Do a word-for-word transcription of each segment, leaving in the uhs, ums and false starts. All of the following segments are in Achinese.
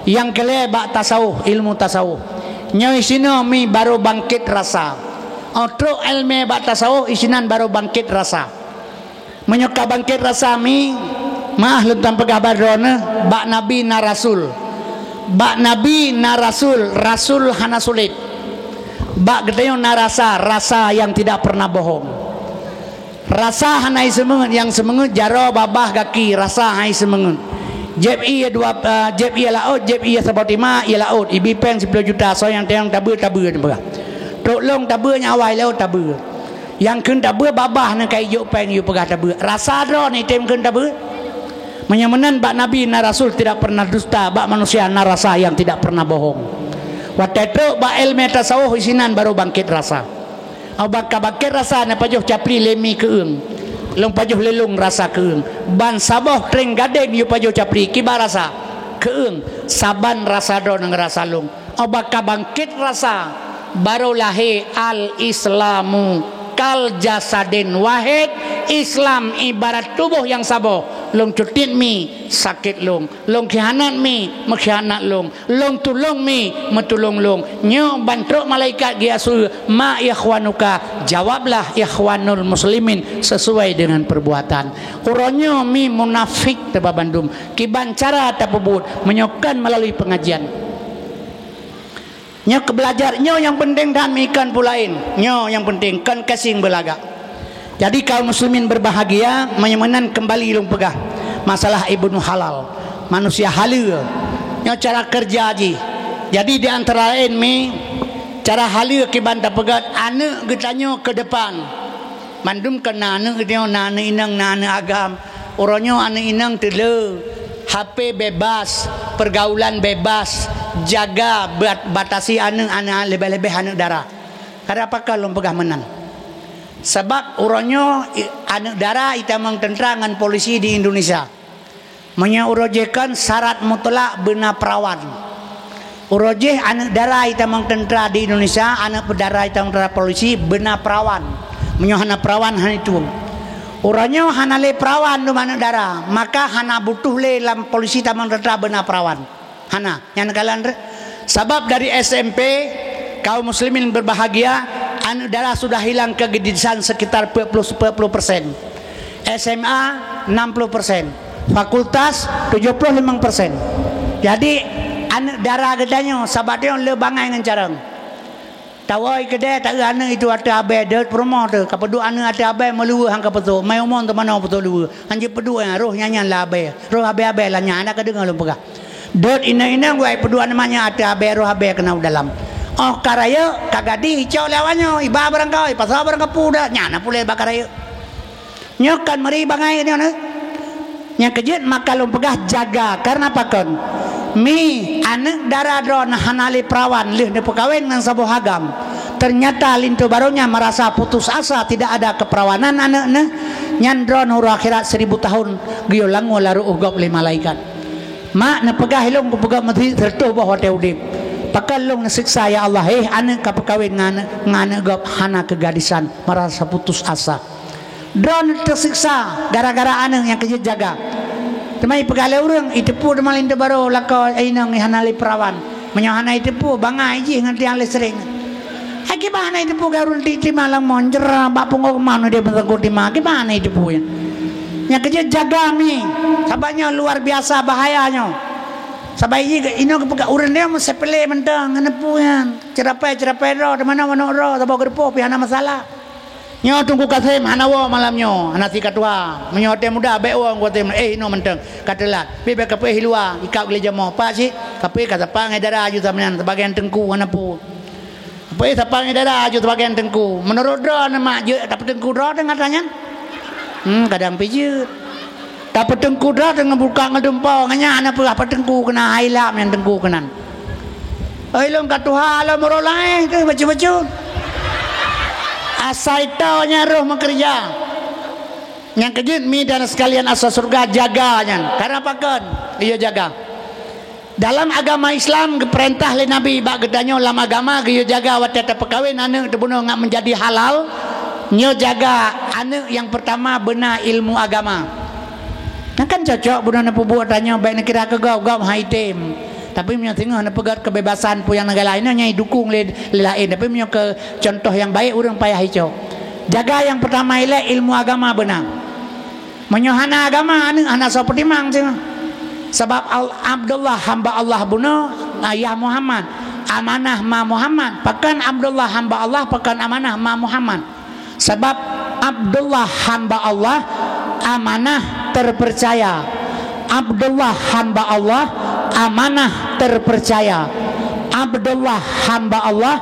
Nyang keulhèe bak tasawuf, ilmu tasawuf. Nyoe sinoe mi barô bangkét rasa. Oh, trok èleumèe bak tasawuf, isinan barô bangkét rasa. Meunyoe ka bangkét rasa mi, meu'ah lôn tampeugah bak droeneuh, bak Nabi na rasul. Bak Nabi na rasul, rasul hana sulet. Bak geutanyoe na rasa, rasa nyang tidak pernah bohong. Rasa hana iseumeungeut, nyang seumeungeut jaroe, babah, gaki, rasa hana iseumeungeut. Jieb ié dua, eh, jieb ié laôt, jieb ié saboh tima, ié laôt, ibi péng siploh juta, soe nyang teunyong tabeuet, tabeuet, peugah. Trok lôn tabeuet nyang awai laôt tabeuet. Nyang kheun tabeuet babah nyan ka ijok péng yue peugah tabeuet. Rasa droeneuh item kheun tabeuet. Meunyoe meunan bak Nabi na rasul tidak pernah dusta, bak manusia na rasa yang tidak pernah bohong. Watèe trok bak èleumèe tasawuf isinan barô bangkét rasa. Au bak ka bangkét rasa na pajoh capli lé mi keueung. Lôn pajoh lé lôn rasa keueung. Ban saboh tréng gadeng yue pajoh capli kiban rasa keueung. Saban rasa droeneuh ngon rasa lôn. Au bak ka bangkét rasa, barô lahé al-Islamu kal jasadin wahid, Islam ibarat tuboh nyang saboh. Lôn cutiet mi, sakét lôn. Lôn khianat mi, meukhianat lôn. Lôn tulông mi, meutulông lôn. Nyoe ban trok malaikat geuasue, "Ma ikhwanuka?" Jawablah, "Ikhwanul muslimin," sesuai dengan perbuatan. Uroe nyoe mi munafék teuh bak bandum. Kiban cara tapeubuet, meunyoe kon meulalu pengajian. Nyoe keu beulajar, nyoe nyang peunteng that, mi kon peue laén. Nyoe nyang peunteng, kon gasing beulagak. Jadi kaum muslimin berbahagia, meunyoe meunan keumbali lôn peugah masalah Ibnu Halal, manusia haleue. Nyoe cara keureuja jih. Jadi di antara laén mi cara haleue kiban tapeugöt aneuk geutanyoe keu depan. Mandum kon na aneuk geutanyoe, na aneuk inong, na aneuk agam. Uroe nyoe aneuk inong teuleu, H P bebas, pergaulan bebas, jaga bat-, batasi aneuk, aneuk, leubeh-leubeh aneuk dara. Karena pakon lôn peugah meunan? Sabab uroe nyoe i-, aneuk dara itamong teuntra ngon polisi di Indonesia. Meunyoe uroe jih kon syarat mutlak beuna perawan. Uroe jih aneuk dara itamong teuntra di Indonesia, aneuk dara itamong teuntra polisi beuna perawan. Meunyoe hana perawan, hana itueng. Uroe nyoe hana lé perawan dum aneuk dara, maka hana butuh lé lam polisi tamong teuntra beuna perawan. Hana, nyan kalon re-, sabab dari S M P, kaum muslimin berbahagia, aneuk dara sudah hilang keu geudisan sekitar empat puluh, empat puluh persen. S M A enam puluh persen, fakultas tujuh puluh lima persen. Jadi, aneuk dara geutanyoe sabat nyoe le bangai ngon carông. Tawoe keudè taeu aneuk itu ateueh abèe deuet peurumoh teuh, ka peuduek aneuk ateueh abèe meuluweue han ka peutrok, mai umong teumanoe peutrok luweue. Han jeuet peuduek nyan, roh nyan nyan lam abèe. Roh abèe-abèe lam nyan, hana ka deungoe lôn peugah. Deuet inong-inong wai peuduek aneuk manyak ateueh abèe, roh abèe keunong u dalam. Óh ka rayeuk, ka gadih icok lé awak nyoe, iba barangkaho, ipasoe barangkapeue deuet, nyan na puléh bak ka rayeuk. Nyoe kan meuri bangai nyoe neh. Nyang keujeuet maka lôn peugah jaga, kareuna pakon? Mi, aneuk dara droeneuh hana lé perawan lheueh neupeukawen ngon saboh agam. Ternyata linto barô nyan merasa putus asa, tidak ada keperawanan aneuk neuh, nyan droeneuh uroe akhirat seribu tahun geuyue langue larôh u gob lé malaikat. Mak, neupeugah ilôn kupeugah meuseujid sireutôh boh watèe udép. Pakon lôn neuseksa, ya Allah, eh, aneuk ka peukawen ngon aneuk, ngon aneuk gob hana keugadisan, merasa putus asa. Droeneuh teuseksa gara-gara aneuk nyang keujeuet jaga. Teuma ipeugah lé ureueng, iteupeue teuma linto barô lakoe inong hana lé perawan. Meunyoe hana iteupeue, bangai jih ngon tiang listrik. Hai kiban hana iteupeue, ka ureueng ti-, tima lam mon, jera bak punggong keumah nyoe dia meuteungku tima. Kiban hana iteupeue nyan. Nyang keujeuet jaga mi. Sabab nyoe luar biasa bahaya nyoe. Sabab jih inong geupeugah ureueng nyoe meusepele mantong, hana peue nyan. Ceurapai-ceurapai droe, teuma na manok droe, saboh geureupoh pih hana masalah. Nyoe Teungku Kasem hana woe malam nyoe, hana sika tuha. Meunyoe watèe muda bèk woe Teungku Kasem, eh, inoe mantong ka teulat. Pih bèk kapeuéh i luwa, ikab lé jamoe. Pak cit, kapeuéh ka sapa ngon dara aju sampéan, sebagai teungku hana peue. Kapeuéh sapa ngon dara aju sebagai teungku. Meunurot droeneuh mak jeuet tapeuteungku droe teungoh atra nyan? Hmm, kadang pih jeuet. Tapeuteungku droe teungoh buka ngon dumpo, ngon nyan hana peue, apa teungku keunan, hai lap nyan teungku keunan. Oi, lôn ka tuha lom, uroe laén keuh bacut-bacut. Asai toe nyan roh meukeureuja. Nyang keujeuet mi dan sekalian asa syeuruga jaga nyan. Karena pakon? Iya jaga. Dalam agama Islam geupeurintah lé Nabi bak geutanyoe lam agama geuyue jaga watèe tapeukawen aneuk teubunoe ngat meunjadi halal. Nyoe jaga aneuk nyang peurtama beuna ilmu agama. Nyan kan cocok bunoe neupeubuet tanyoe bèk neukira keu gob, gob hai tem. Tapi meunyoe singoh neupeugét kebebasan peue nyang neugalak, nyoe nyang idukung lé, lé laén. Tapi meunyoe keu contoh nyang baik, ureuëng payah icok. Jaga nyang peutama ilée ilmu agama beuna. Meunyoe hana agama, aneuëk hana soe peutimang singoh. Sabab Al-, Abdullah hamba Allah bunoe, ayah Muhammad. Amanah ma Muhammad. Pakon Abdullah hamba Allah, pakon amanah ma Muhammad. Sabab Abdullah hamba Allah, amanah terpercaya. Abdullah hamba Allah, amanah terpercaya. Abdullah hamba Allah,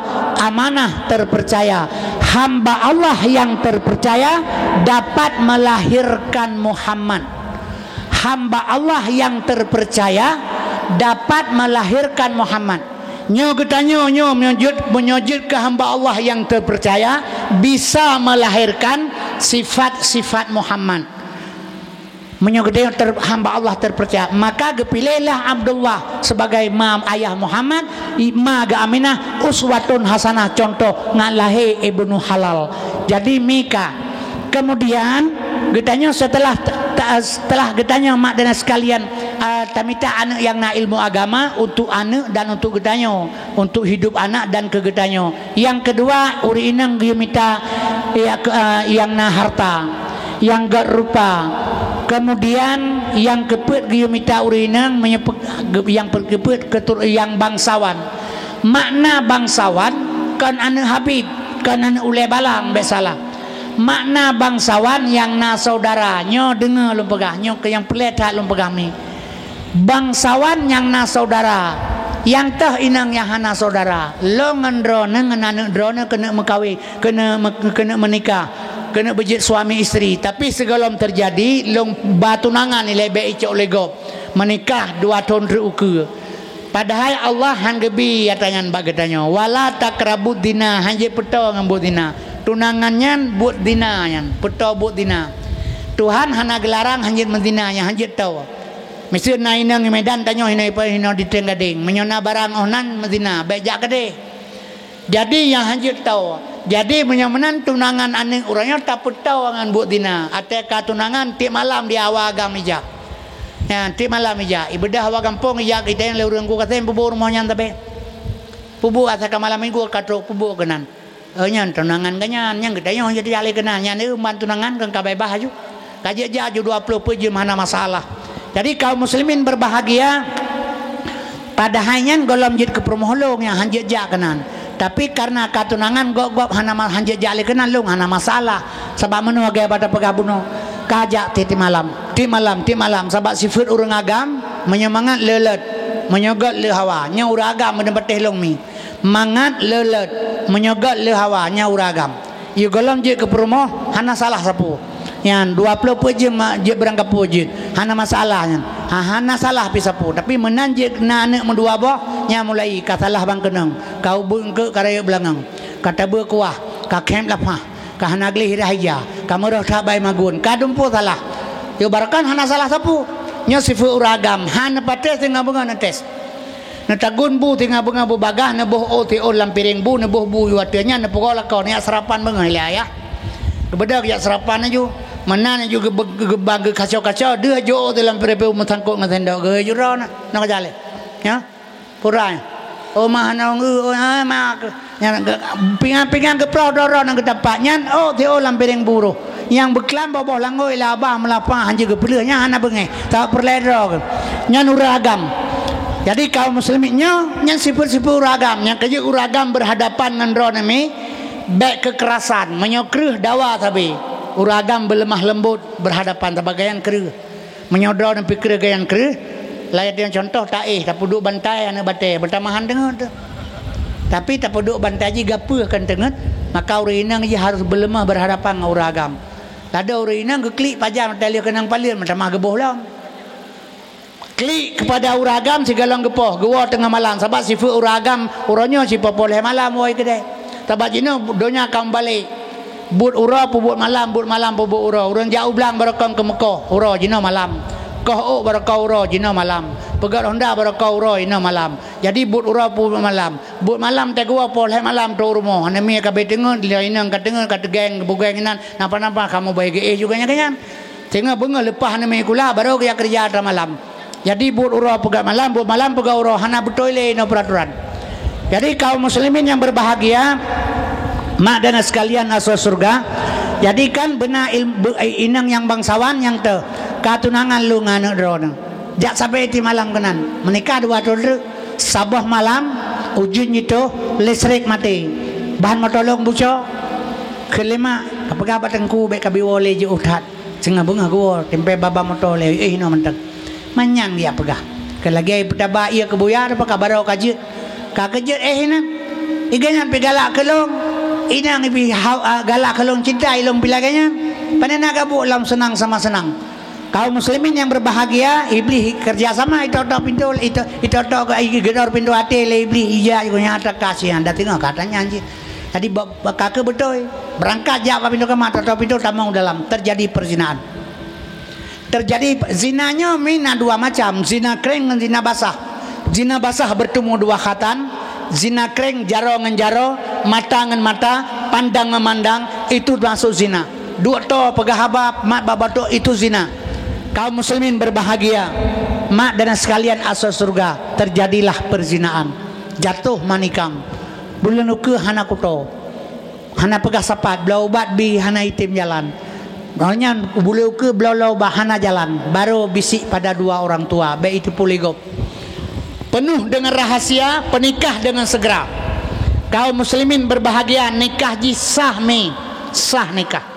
amanah terpercaya. Hamba Allah yang terpercaya dapat melahirkan Muhammad. Hamba Allah yang terpercaya dapat melahirkan Muhammad. Nyoe geutanyoe nyoe meunyoe jeuet, meunyoe jeuet keu hamba Allah nyang teupeurcaya, bisa melahirkan sifat-sifat Muhammad. Meunyoe geutanyoe ter-, hamba Allah teupeurcaya, maka geupiléhlah Abdullah sebagai ma ayah Muhammad, i-, ma geuh Aminah, uswatun hasanah, contoh ngon lahé ibnu halal. Jadi mika. Kemudian geutanyoe setelah ta-, setelah geutanyoe mak dan sekalian, ah, tamita aneuk nyang na ilmu agama untuk aneuk dan untuk geutanyoe, untuk hidup anak dan keu geutanyoe. Yang kedua, ureuëng inong geuyue mita, ya, ke-, ah, nyang na harta, nyang gét rupa. Kemudian nyang keupeuet geuyue mita ureuëng inong meunyoe pe-, ge-, nyang pe-, keupeuet ketur-, nyang bangsawan. Makna bangsawan kon aneuk Habib, kon aneuk ulée balang, bék salah. Makna bangsawan nyang na saudara. Nyoe deungoe lôn peugah, nyoe keu nyang peureulée that lôn peugah mi. Bangsawan nyang na saudara, nyang toh inong nyang hana saudara. Lôn ngon droeneuh ngon aneuk droeneuh keuneuk meukawen, keuneuk me-, keuneuk meunikah, keuneuk beujeuet suami istri. Tapi sigohlom teujadi, lôn ba tunangan ilée bék icok lé gob. Meunikah dua thon treuk ukeue. Padahai Allah han geubi ata nyan bak geutanyoe, "Wala taqrabuz zina," han jeuet peutoe ngon buet zina. Tunangan nyan buet zina nyan, peutoe buet zina. Tuhan hana geularang han jeuet meuzina nyan, han jeuet toe. Miseue na inong Medan tanyoe hinoe, hinoe di Teuing Gadeng. Meunyoe na barang óh nan meuzina, bék jak keudeh. Jadi nyang han jeuet toe. Jadi meunyoe meunan tunangan aneuk uroe nyoe tapeutoe ngon buet zina. Até ka tunangan tiep malam di hawa agam ijak. Nyan, tiep malam ijak. Ibeudoh hawa gampông ijak iteng lé ureuëng ku kasén peubuet rumoh nyan tabé. Peubuet asai ka malam minggu ka trok peubuet keunan. Eh, nyan tunangan ka nyan, nyang geutanyoe jadi ahli keunan. Nyan, eh, ban tunangan kan ka beubaih aju. Ka jeuet jak aju dua ploh peuet jeuem hana masalah. Jadi kaum muslimin berbahagia, padahai nyan gohlom jeuet keu peurumoh lôn nyang han jeuet jak keunan. Tapi karena ka tunangan gob-gob hana ma-, han jeuet jak lé keunan lôn hana masalah. Sabab meunoe lagée bak tapeugah bunoe, ka jak tiep-tiep malam, tiep malam, tiep malam. Sabab sifeuet ureuëng agam, meunyoe mangat le lôt, meunyoe gét le hawa, nyoe ureuëng agam meunan patéh lôn mi. Mangat le lôt, meunyoe gét le hawa, nyan ureuëng agam. Yue gohlom jeuet keu peurumoh, hana salah sapeue. Nyan, dua ploh peuet jeuem ma-, jeuet beurangkapeue jeuet. Hana masalah nyan. Ha, hana salah pi sapeue. Tapi meunan jeuet na aneuk meudua boh, nyan mulai ka salah ban keunong. Ka ubeut eungkôt ka rayeuk beulangong. Ka tabeue kuah, ka khém lapah, ka hana gleh rah ija, ka meurôh that bai magun. Ka dumpeue salah. Yue barokan hana salah sapeue. Nyoe sifeuet ureuëng agam, hana patéh singoh beungoh neutés. Neutagun bu singoh beungoh beubagaih, neuboh ôk siôn lam piréng bu, neuboh bu u ateueh nyan, neupeugoe lakoe, neujak seurapan beungoh ilée ayah. Geubeudôh geujak seurapan laju, meunan laju geube-, geubang geukaco-kaco, deuh jok ôk siôn lam piréng bu meusangkot ngon sendok, geuh judroe na, na ka jaleh. Nyan, purai. Oh, mah na ong, oh, ah, mah. Nyan, ge-, pingan-pingan geuploh droe-droe nyang geutapak nyan, oh, siôn lam piréng bu roh. Nyang beuklam boh-boh langôi lé abah meulapah han jeuet geupeuleueh, nyan hana beungéh, sabab peureulée droe geuh. Nyan ureuëng agam. Jadi kaum muslimin nyoe, nyan sifeuet-sifeuet ureuëng agam, nyang keujeuet ureuëng agam berhadapan ngon droeneuh mi, bék keukerasan, meunyoe kreueh dawa sabe. Ureuëng agam beuleumah leumbot berhadapan, sabab gobnyan kreueh. Meunyoe droeneuh pih kreueh gobnyan kreueh, layat nyang contoh taéh, tapeuduek bantai aneuk batée, beutamahan teungeut. Tapi tapeuduek bantai jih gapeue kon teungeut, maka ureuëng inong jih harôh beuleumah berhadapan ngon ureuëng agam. Lado ureuëng inong geuklik pajan mata lheueh keunong paleuet, meutamah geuboh lom. Klik keupada ureuëng agam sigohlom geupoh, geuwoe teungoh malam, sabab sifeuet ureuëng agam uroe nyoe sipoh-poh lhée malam woe keudeh. Sabab jinoe donya ka meubalek. Buet uroe peubuet malam, buet malam peubuet uroe. Ureuëng jak u blang barokon keumeukoh, uroe jinoe malam. Koh ôk barokon uroe jinoe malam. Peugét honda barokon uroe jinoe malam. Jadi buet uroe peubuet malam. Buet malam teuh geuwoe poh lhée malam trok rumoh. Aneuk miet ka beuteungeut, lheueh inong ka teungeut, ka teugeng, beugeng inan, napa-napa kamoe beu geuéh juga nyan keu nyan. Singoh beungoh leupah aneuk miet sikula, barô geujak keureuja atra malam. Jadi buet uroe peugah malam, buet malam peugah uroe, hana beutôi lé inoe peuratoran. Jadi kaum muslimin yang berbahagia, mak dan sekalian asoe syurga, jadi kan beuna il-, be-, inong nyang bangsawan nyang teu ka tunangan lôn ngon aneuk droeneuh. Jak sabe tiep malam keunan, meunikah dua droe treuk, saboh malam ujeuen jitôh, listrik maté, ban moto lôn buco, keuleuma ka peugah bak teungku bék ka biwoe lé jiôh that. Singoh beungoh geuwoe, timpée baba moto lé, eh, inoe mantong. Manyang dia peugah. Keu lagée peutaba ié keu buya, teupeu ka barô ka jeuet. Ka keujeuet, eh, inan. Iga nyan pi galak keu lôn. Inong ibi ha-, a, galak keu lôn cinta, ilôn pi lagée nyan. Pane na gabuek lom seunang sama seunang. Kaum muslimin yang berbahagia, Iblih kerja sama, ito-ito pintoe, ito-, ito-ito ge-, gedor pintoe até lé Iblih, ija geuh nyang teuka sian, dan teungoh ka tanyang jih. Jadi, ba-, ba-, ka keuh beutôi. Berangkat jak bak pintoe kama, ito-ito pintoe tamong dalam, terjadi perzinaan. Terjadi zina nyoe mi na dua macam, zina kréng ngon zina basah. Zina basah bertemu dua khatan, zina kréng jaroe ngon jaroe, mata ngon mata, pandang ngon mandang, itu termasuk zina. Duek toe peugah haba mat bak batuk, itu zina. Kaum muslimin berbahagia, mak dan sekalian asoe syurga, terjadilah perzinaan. Jatuh manikang. Buleuen ukeue hana kuto. Hana peugah sapat, bloe ubat bi hana item jalan. Ngon nyan, buleuen ukeue bloe-bloe ubat hana jalan, barô bisik pada dua orang tua, bék itu puléh gob. Penuh dengan rahasia, penikah dengan segera. Kaum muslimin berbahagia, nikah jih sah mi, sah nikah.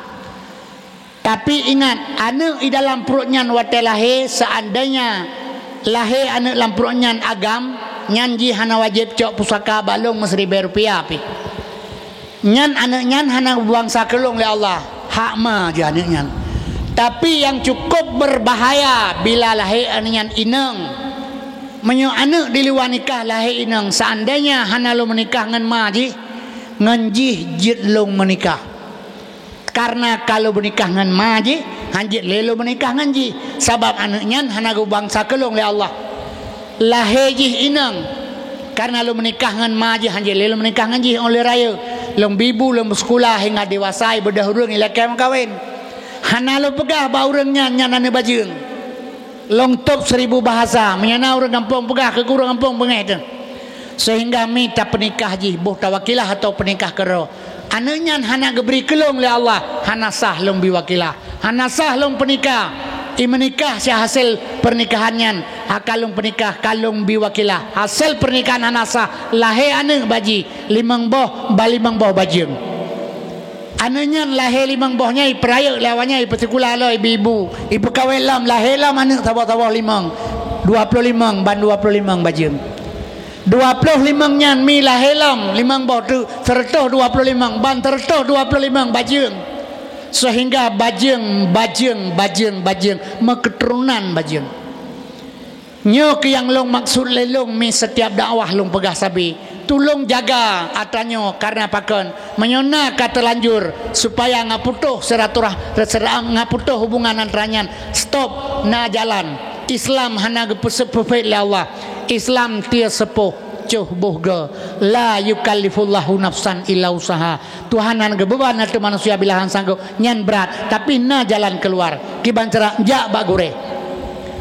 Tapi ingat, aneuk i dalam pruet nyan watée lahé, seandainya lahé aneuk lam pruet nyan agam, nyan jih hana wajéb cok pusaka bak lôn meusiribée rupiah pih. Nyan aneuk nyan hana geubangsa keu lôn lé Allah, hak ma jih aneuk nyan. Tapi nyang cukup berbahaya bila lahé aneuk nyan inong. Meunyoe aneuk di luwa nikah lahé inong, seandainya hana lôn meunikah ngon ma jih, ngon jih jeuet lôn meunikah. Karena ka lôn meunikah ngon ma jih, hanjeuet lé lôn meunikah ngon jih, sabab aneuk nyan hana geubangsa keu lôn lé Allah. Lahé jih inong, karena lôn meunikah ngon ma jih, hanjeuet lé lôn meunikah ngon jih óh lheueh rayeuk. Lôn bi bu, lôn beuseukula hingga dewasa, ibeudôh ureuëng ilakée meukawen. Hana lôn peugah bak ureuëng nyan, nyan aneuk bajeueng. Lôn tôb seribu bahasa, meunyoe na ureuëng gampông peugah keu ureuëng gampông beungéh teuh. Seuhingga mi tapeunikah jih, boh tawakilah atawa peunikah keudroe. Aneuk nyan hana geubri keu lôn lé Allah, hana sah lôn bi wakilah. Hana sah lôn peunikah. I meunikah si hasé pernikahan nyan, haka lôn peunikah, ka lôn bi wakilah. Hasé pernikahan hana sah, lahé aneuk bak jih, limong boh, ba limong boh bajeueng. Aneuk nyan lahé limong boh nyan, ipeurayeuk lé awak nyan, ipeuseukula lom, ibi bu, ipeukawén lom, lahé lom aneuk saboh-saboh limong, dua ploh limong, ban dua ploh limong bajeueng. Dua ploh limong nyan mi lahé lom, limong boh teuk, seratus dua ploh limong, ban seratus dua ploh limong bajeueng. Seuhingga bajeueng, bajeueng, bajeueng, bajeueng, meukeuturonan bajeueng. Nyoe keuh nyang lôn maksud lé lôn mi setiap dakwah lôn peugah sabe. Tulông jaga atra nyoe, karna pakon? Meunyoe na ka teulanjur, supaya ngat putôh silaturah-, sira-, ngat putôh hubungan atra nyan, stop, na jalan. Islam hana geupeuseupeuphét lé Allah. Islam tiep seupôh, coh boh goe. La yukallifullahu nafsan illa usaha. Tuhan hana geubeuban ateueh manusia bila hana sanggob, nyan brat, tapi na jalan keuluar. Kiban cara? Jak bak gurée.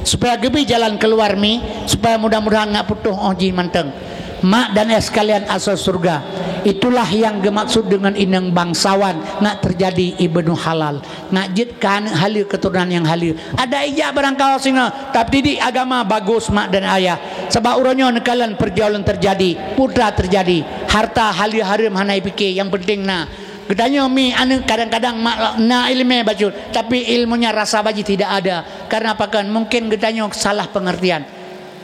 Supaya geubri jalan keuluar mi, supaya mudah-mudahan ngat putôh óh jih mantong. Mak dan ayah sekalian asoe syeuruga, itulah nyang geumaksud deungon inong bangsawan, ngat teujadi ibnu halal. Ngat jeuet keu aneuk haleue, keuturonan nyang haleue. Adak ijak barangkaho singoh, tapi didik agama bagus mak dan ayah. Sabab uroe nyoe neukalon pergaulan teujadi, putra teujadi, harta haleue hareuem hana jipike, nyang penting na. Geutanyoe mi aneuk kadang-kadang mak na iéleumé bacut, tapi ilmunya rasa bak jih tidak ada. Karena pakon? Mungkin geutanyoe salah pengertian.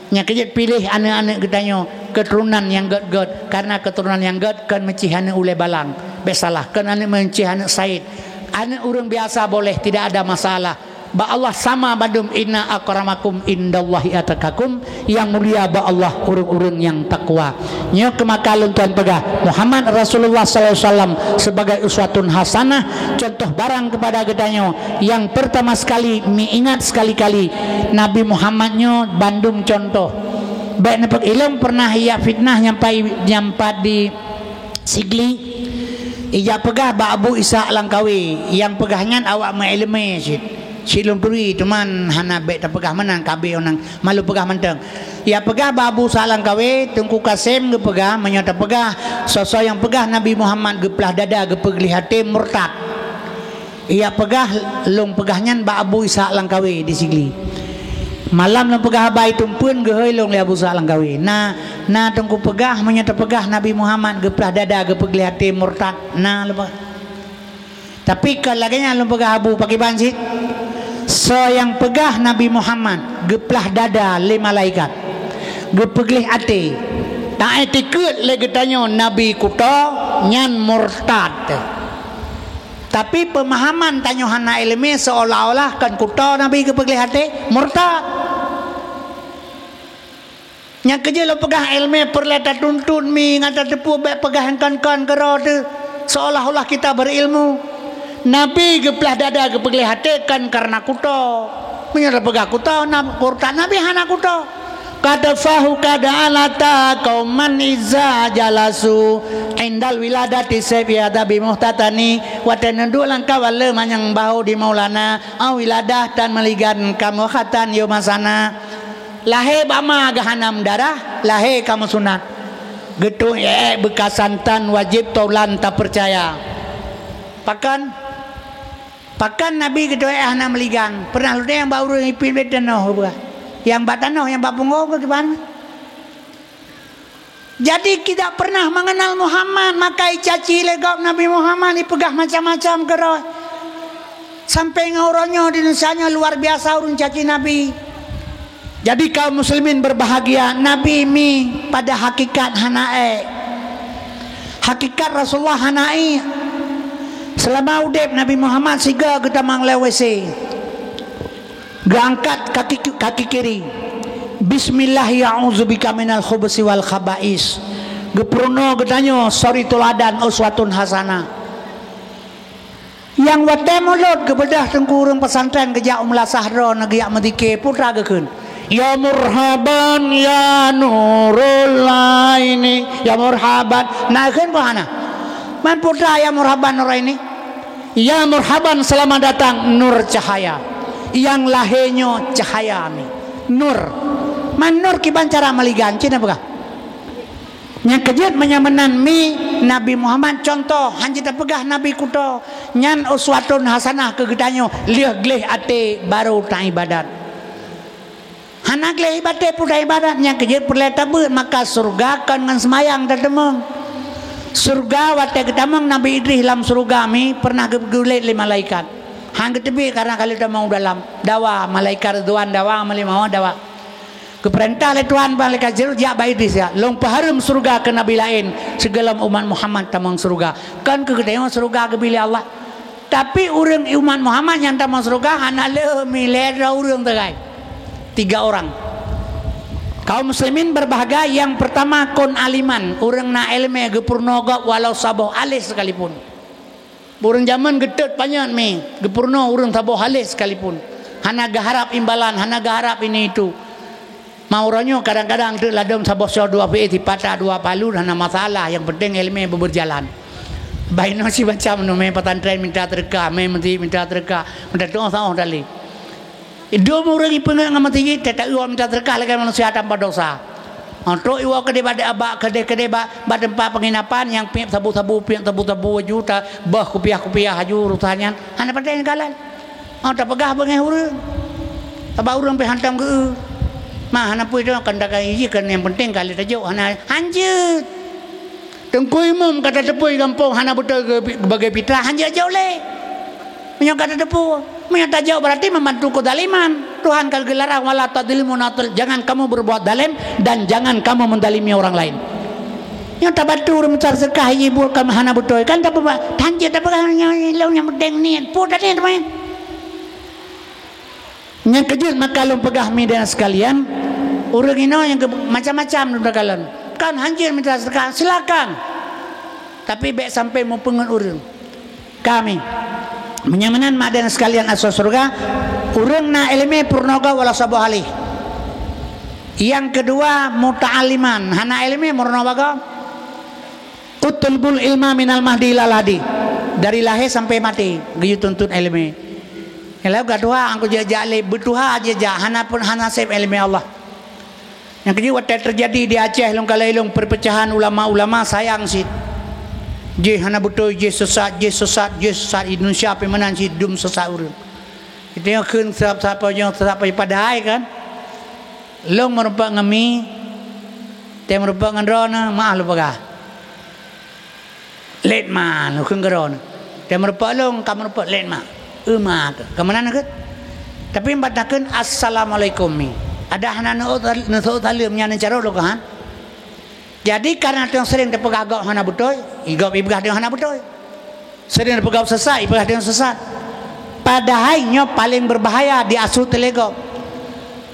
Nyang keujeuet piléh aneuk-aneuk geutanyoe keuturonan nyang gét-gét, karena keuturonan nyang gét kon meucih aneuk ulée balang. Bék salah, kon aneuk meucih aneuk saét. Aneuk ureuëng biasa boleh, tidak ada masalah. Bak Allah sama bandum, inna akramakum indallahi atqakum, nyang mulia bak Allah ureuëng-ureuëng nyang takwa. Nyoe keuh maka lôn tuan peugah, Muhammad Rasulullah sallallahu alaihi wasallam sebagai uswatun hasanah, contoh barang kepada geutanyoe. Nyang pertama sekali, mi ingat sekali-kali, Nabi Muhammad nyoe bandum contoh. Bék neupeu-, ilong pernah ijak fitnah nyampai, nyampat di Sigli, ijak peugah bak Abu Ishaq Langkawi, nyang peugah nyan awak meuiéleumé cit. Cit lôn turi, teuma hana bék tapeugah meunan, ka abéh ngon nyang lôn peugah mantong. Nyang peugah bak Abu Ishaq Al-Langkawi, Teungku Kasim geupeugah, meunyoe tapeugah soe-soe nyang peugah Nabi Muhammad geuplah dada, geupeugleh até, murtad. Nyang peugah, lôn peugah nyan bak Abu Ishaq Al-Langkawi di Sigli. Malam lôn peugah haba i Tumpeuen, geuhôi lôn lé Abu Ishaq Al-Langkawi. Na, na Teungku peugah, meunyoe tapeugah Nabi Muhammad geuplah dada, geupeugleh até, murtad. Na lôn peugah. Tapi kon lagée nyan lôn peugah Abu, pakriban cit? Soe nyang peugah Nabi Muhammad geuplah dada lé malaikat, geupeugleh até, taiktikeuet lé geutanyoe Nabi kuto, nyan murtad. Tapi peumahaman tanyoe hana iéleumé, seolah-olah kon kuto Nabi geupeugleh até, murtad. Nyang keujeuet lôn peugah, iéleumé peureulée tatuntut mi ngon tateupeue, bék peugah nyang kon-kon keudroe teuh, seolah-olah kita beurilmu. Nabi geuplah dada, geupeugleh até kon kareuna kuto. Meunyoe tapeugah kuto, na murtad, Nabi hana kuto. Katafahu kada alata kauman iza jalasu indal wiladati sebiada bimuhtatani, watée neuduek lam kawan le manyang bahu di Maulana, au wiladah tan meuligan kamoe khatan yôh masana. Lahé bak ma geuhanam darah, lahé ka meusunat. Geutôk ék beukasantan wajéb taulan tapeucaya. Pakon? Pakon Nabi geutôk ék hana meuligan? Pernah lôn nyang bak ureuëng ipiet bak tanoh buah. Nyang bak tanoh, nyang bak punggong keu kiban? Jadi, tidak pernah mengenal Muhammad, maka icaci lé gob Nabi Muhammad, ipeugah macam-macam keudroe. Sampai ngon uroe nyoe di Indonesia nyoe luar biasa ureuëng caci Nabi. Jadi, kaum muslimin berbahagia, Nabi mi pada hakikat hana ék. Hakikat Rasulullah hana ék. Selama udeb Nabi Muhammad sigoe geutamong lé W C. Geuangkat kaki, kaki kiri. Bismillah, a'udzubika minal khubusi wal khaba'is. Geupeurunoe geutanyoe suri teuladan, uswatun hasanah. Nyang watée mulod geubeudôh teungku ureuëng pesantren geujak u meulasah droe na geujak meuzikir, putra geukheun, "Ya murhaban ya nurul aini, ya murhaban." Na kheun peue hana? Man putra ya murhaban nur aini. Ya murhaban, selamat datang nur cahaya. Nyang lahé nyoe cahaya mi. Nur. Man nur kiban cara meuligan, cit na peugah. Nyang keujeuet meunyoe meunan mi Nabi Muhammad contoh, hanjeuet tapeugah Nabi kuto. Nyan uswatun hasanah keu geutanyoe, lheueh gleh até barô taibadat. Hana gleh ibaté peue ibadat, nyang keujeuet peureulée tabeuet, maka syeuruga kon ngon seumayang tateumeung. Syeuruga watée geutamong Nabi Idris lam syeuruga mi pernah geugulet lé malaikat. Han geuteubiet karna ka lheueh tamong u dalam. Dawa, malaikat Ridwan dawa, malaikat mawah dawa. Geupeurintah lé Tuhan malaikat Jibril jak bak Idris, ya, lôn peuhareuem syeuruga keu nabi laén sigohlom umat Muhammad tamong syeuruga. Kon keu geutanyoe syeuruga geubri lé Allah. Tapi ureuëng umat Muhammad nyang tamong syeuruga hana lheueh mi lhée droe ureuëng teugai. Tiga orang. Kaum muslimin berbahagia, yang pertama kon aliman, ureuëng na iéleumé geupeurunoe gob walau saboh aléh sekalipun. Ureuëng jamén geutot panyöt mi geupeurunoe ureuëng saboh aléh sekalipun. Hana geuharab imbalan, hana geuharab ini itu. Ma uroe nyoe kadang-kadang teuk ladom saboh soe dua peuéh, sipatak dua palu hana masalah, nyang penting iéleumé beubeurjalan. Bah inoe si macam nyoe mé pesantren minta teureukah, mé meuseujid minta teureukah, minta tuoh saoh tali. Dum ureuëng ipeungeut ngon meuseujid, teuta uroe minta teureukah lagée manusia tanpa dosa. Oh, trok iwoe keudeh bak, bak keudeh-keudeh bak, bak teumpat penginapan nyang piep sabu-sabu, piep sabu-sabu aju, ta-, boh kupiah-kupiah aju urusan nyan. Hana patéh neukalon. Oh, tapeugah beungéh ureuëng. Sabab ureuëng pih hantom geu-eu. Ma hana peue tu, kan takai iji kan nyang penting kali tajok hana hanjeuet. Teungku Imum ka tateupeue gampông hana beutôi geu-, geubagai fitrah, hanjeuet jok lé. Meunyoe ka tateupeue, meunyoe tajok berarti membantu keuzaliman. Tuhan ka geularang, "Wala tadzlimu," jangan kamu berbuat zalim dan jangan kamu menzalimi orang lain. Nyoe tabantu ureuëng meusadeukah, ibu ka hana beutôi, kan tapeugah, hanjeuet tapeugah nyoe lôn nyang penting niet. Peue tadi teuma? Nyang keujeuet maka lôn peugah mi dan sekalian, ureuëng inoe nyang keu-, macam-macam lôn takalon. Kan hanjeuet minta seudeukah, silakan. Tapi bék sampai meupeungeut ureuëng. Kami. Meunyoe meunan mak dan sekalian asoe syeuruga, ureuëng na iéleumé peurunoe gob walau saboh aléh. Nyang keudua, muta'alliman, hana iéleumé meurunoe bak gob. Utlubul ilma minal mahdi ilal lahdi. Dari lahé sampai maté, geuyue tuntut iéleumé. Kalau ka tuha, aku jak-jak lé, beutuha aja jak, hana pun hana sép iéleumé Allah. Nyang keujeuet watée teujadi di Aceh, lôn kalon ilôn perpecahan ulama-ulama, sayang cit. Jih hana beutôi, jih sesat, jih sesat, jih sesat, Indonesia pih meunan cit dum sesat ureuëng. Itu nyang kheun sab-sab nyoe, sab-sab padahai kan. Lôn meurumpok ngon mi, teu meurumpok ngon droeneuh, maah lôn peugah. Lét ma, lôn kheun keu droeneuh. Teu meurumpok lôn, ka meurumpok lét ma. Eu ma keuh. Ka meunan keuh. Tapi ban takheun, "Assalamualaikum, mi." Adak hana neuôt, neuseuôt saleuem nyan neucarông lôn keuh, han? Jadi, karena teuh sering teupeugah gob hana beutôi, i gob ipeugah teuh hana beutôi. Sering teupeugah sesat, ipeugah teuh sesat. Padahai nyoe paleng beubahaya di asu teuh lé gob.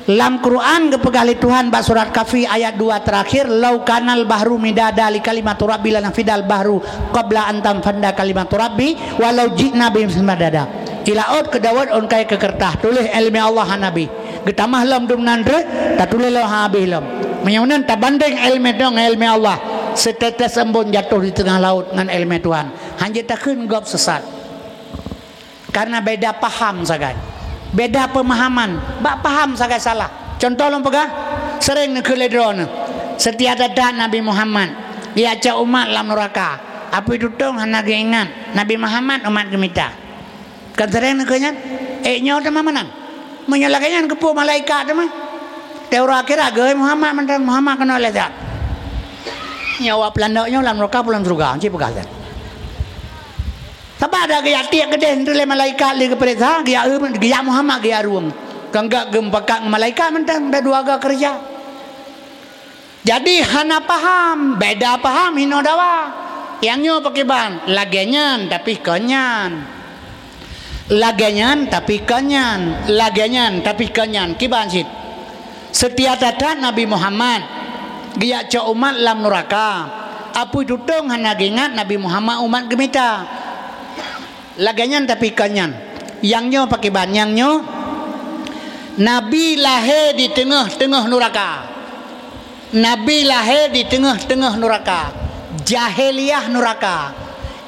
Lam Quran geupeugah lé Tuhan bak surat Kahfi ayat dua terakhir, "Lau kanal bahru midada li kalimati rabbi lanafidal bahru qabla an tanfadda kalimatu rabbi walau ji'na bimithlihi madada." I laôt keu daweuet ôn kayée keu keureutah, tuléh iéleumé Allah hana bih. Geutamah lom dum nan treuk, tatuléh lom hana bih lom. Meunyoe meunan tabandeng iéleumé droe ngon iéleumé Allah, seuteutes embôn jatoh di teungoh laôt ngon iéleumé Tuhan. Hanjeuet takheun gob sesat. Karena beda paham sagai. Beda pemahaman. Bak paham sagai salah. Contoh lôn peugah, sering neukheun lé droeneuh. Seutia that-that Nabi Muhammad, geujak cok umat lam nuraka. Apui tutong hana geuingat Nabi Muhammad umat geumita. Kan sering neukheun nyan? Eh, nyoe teuma meunan. Meunyoe lagée nyan keupeue malaikat teuma. Teuh uroe akhirat geuh Muhammad mantong, Muhammad keunoe lé that. Nyoe awak peulandok nyoe lam nuraka peue lam syeuruga, ci peugah that. Sabab dak geujak tiek keudeh lé malaikat lé geupeuriksa, geujak, geujak Muhammad geujak rueng. Kan gak geumupakat ngon malaikat mantong, dak dua ga keureuja. Jadi hana paham, beda paham hinoe dawa. Nyang nyoe pakriban, lagée nyan tapi kon nyan. Lagée nyan tapi kon nyan, lagée nyan tapi kon nyan, kiban cit. Seutia that-that Nabi Muhammad, geujak cok umat lam nuraka. Apui tutong hana geuingat Nabi Muhammad umat geumita. Lagée nyan tapi kon nyan. Nyang nyoe pakriban, nyang nyoe Nabi lahé di teungoh-teungoh nuraka. Nabi lahé di teungoh-teungoh nuraka. Jahiliyah nuraka.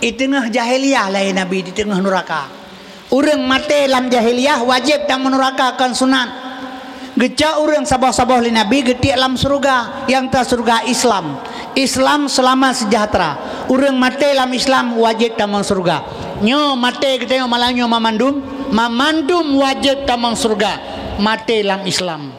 I teungoh jahiliyah lahé Nabi di teungoh nuraka. Ureuëng maté lam jahiliyah wajéb tamong nuraka kon sunat. Geucok ureuëng saboh-saboh lé Nabi geutiek lam syeuruga, nyang ta syeuruga Islam. Islam seulamat seujahteura. Ureuëng maté lam Islam wajéb tamong syeuruga. Nyoe maté geutanyoe malam nyoe mamandum, mamandum wajéb tamong syeuruga. Maté lam Islam.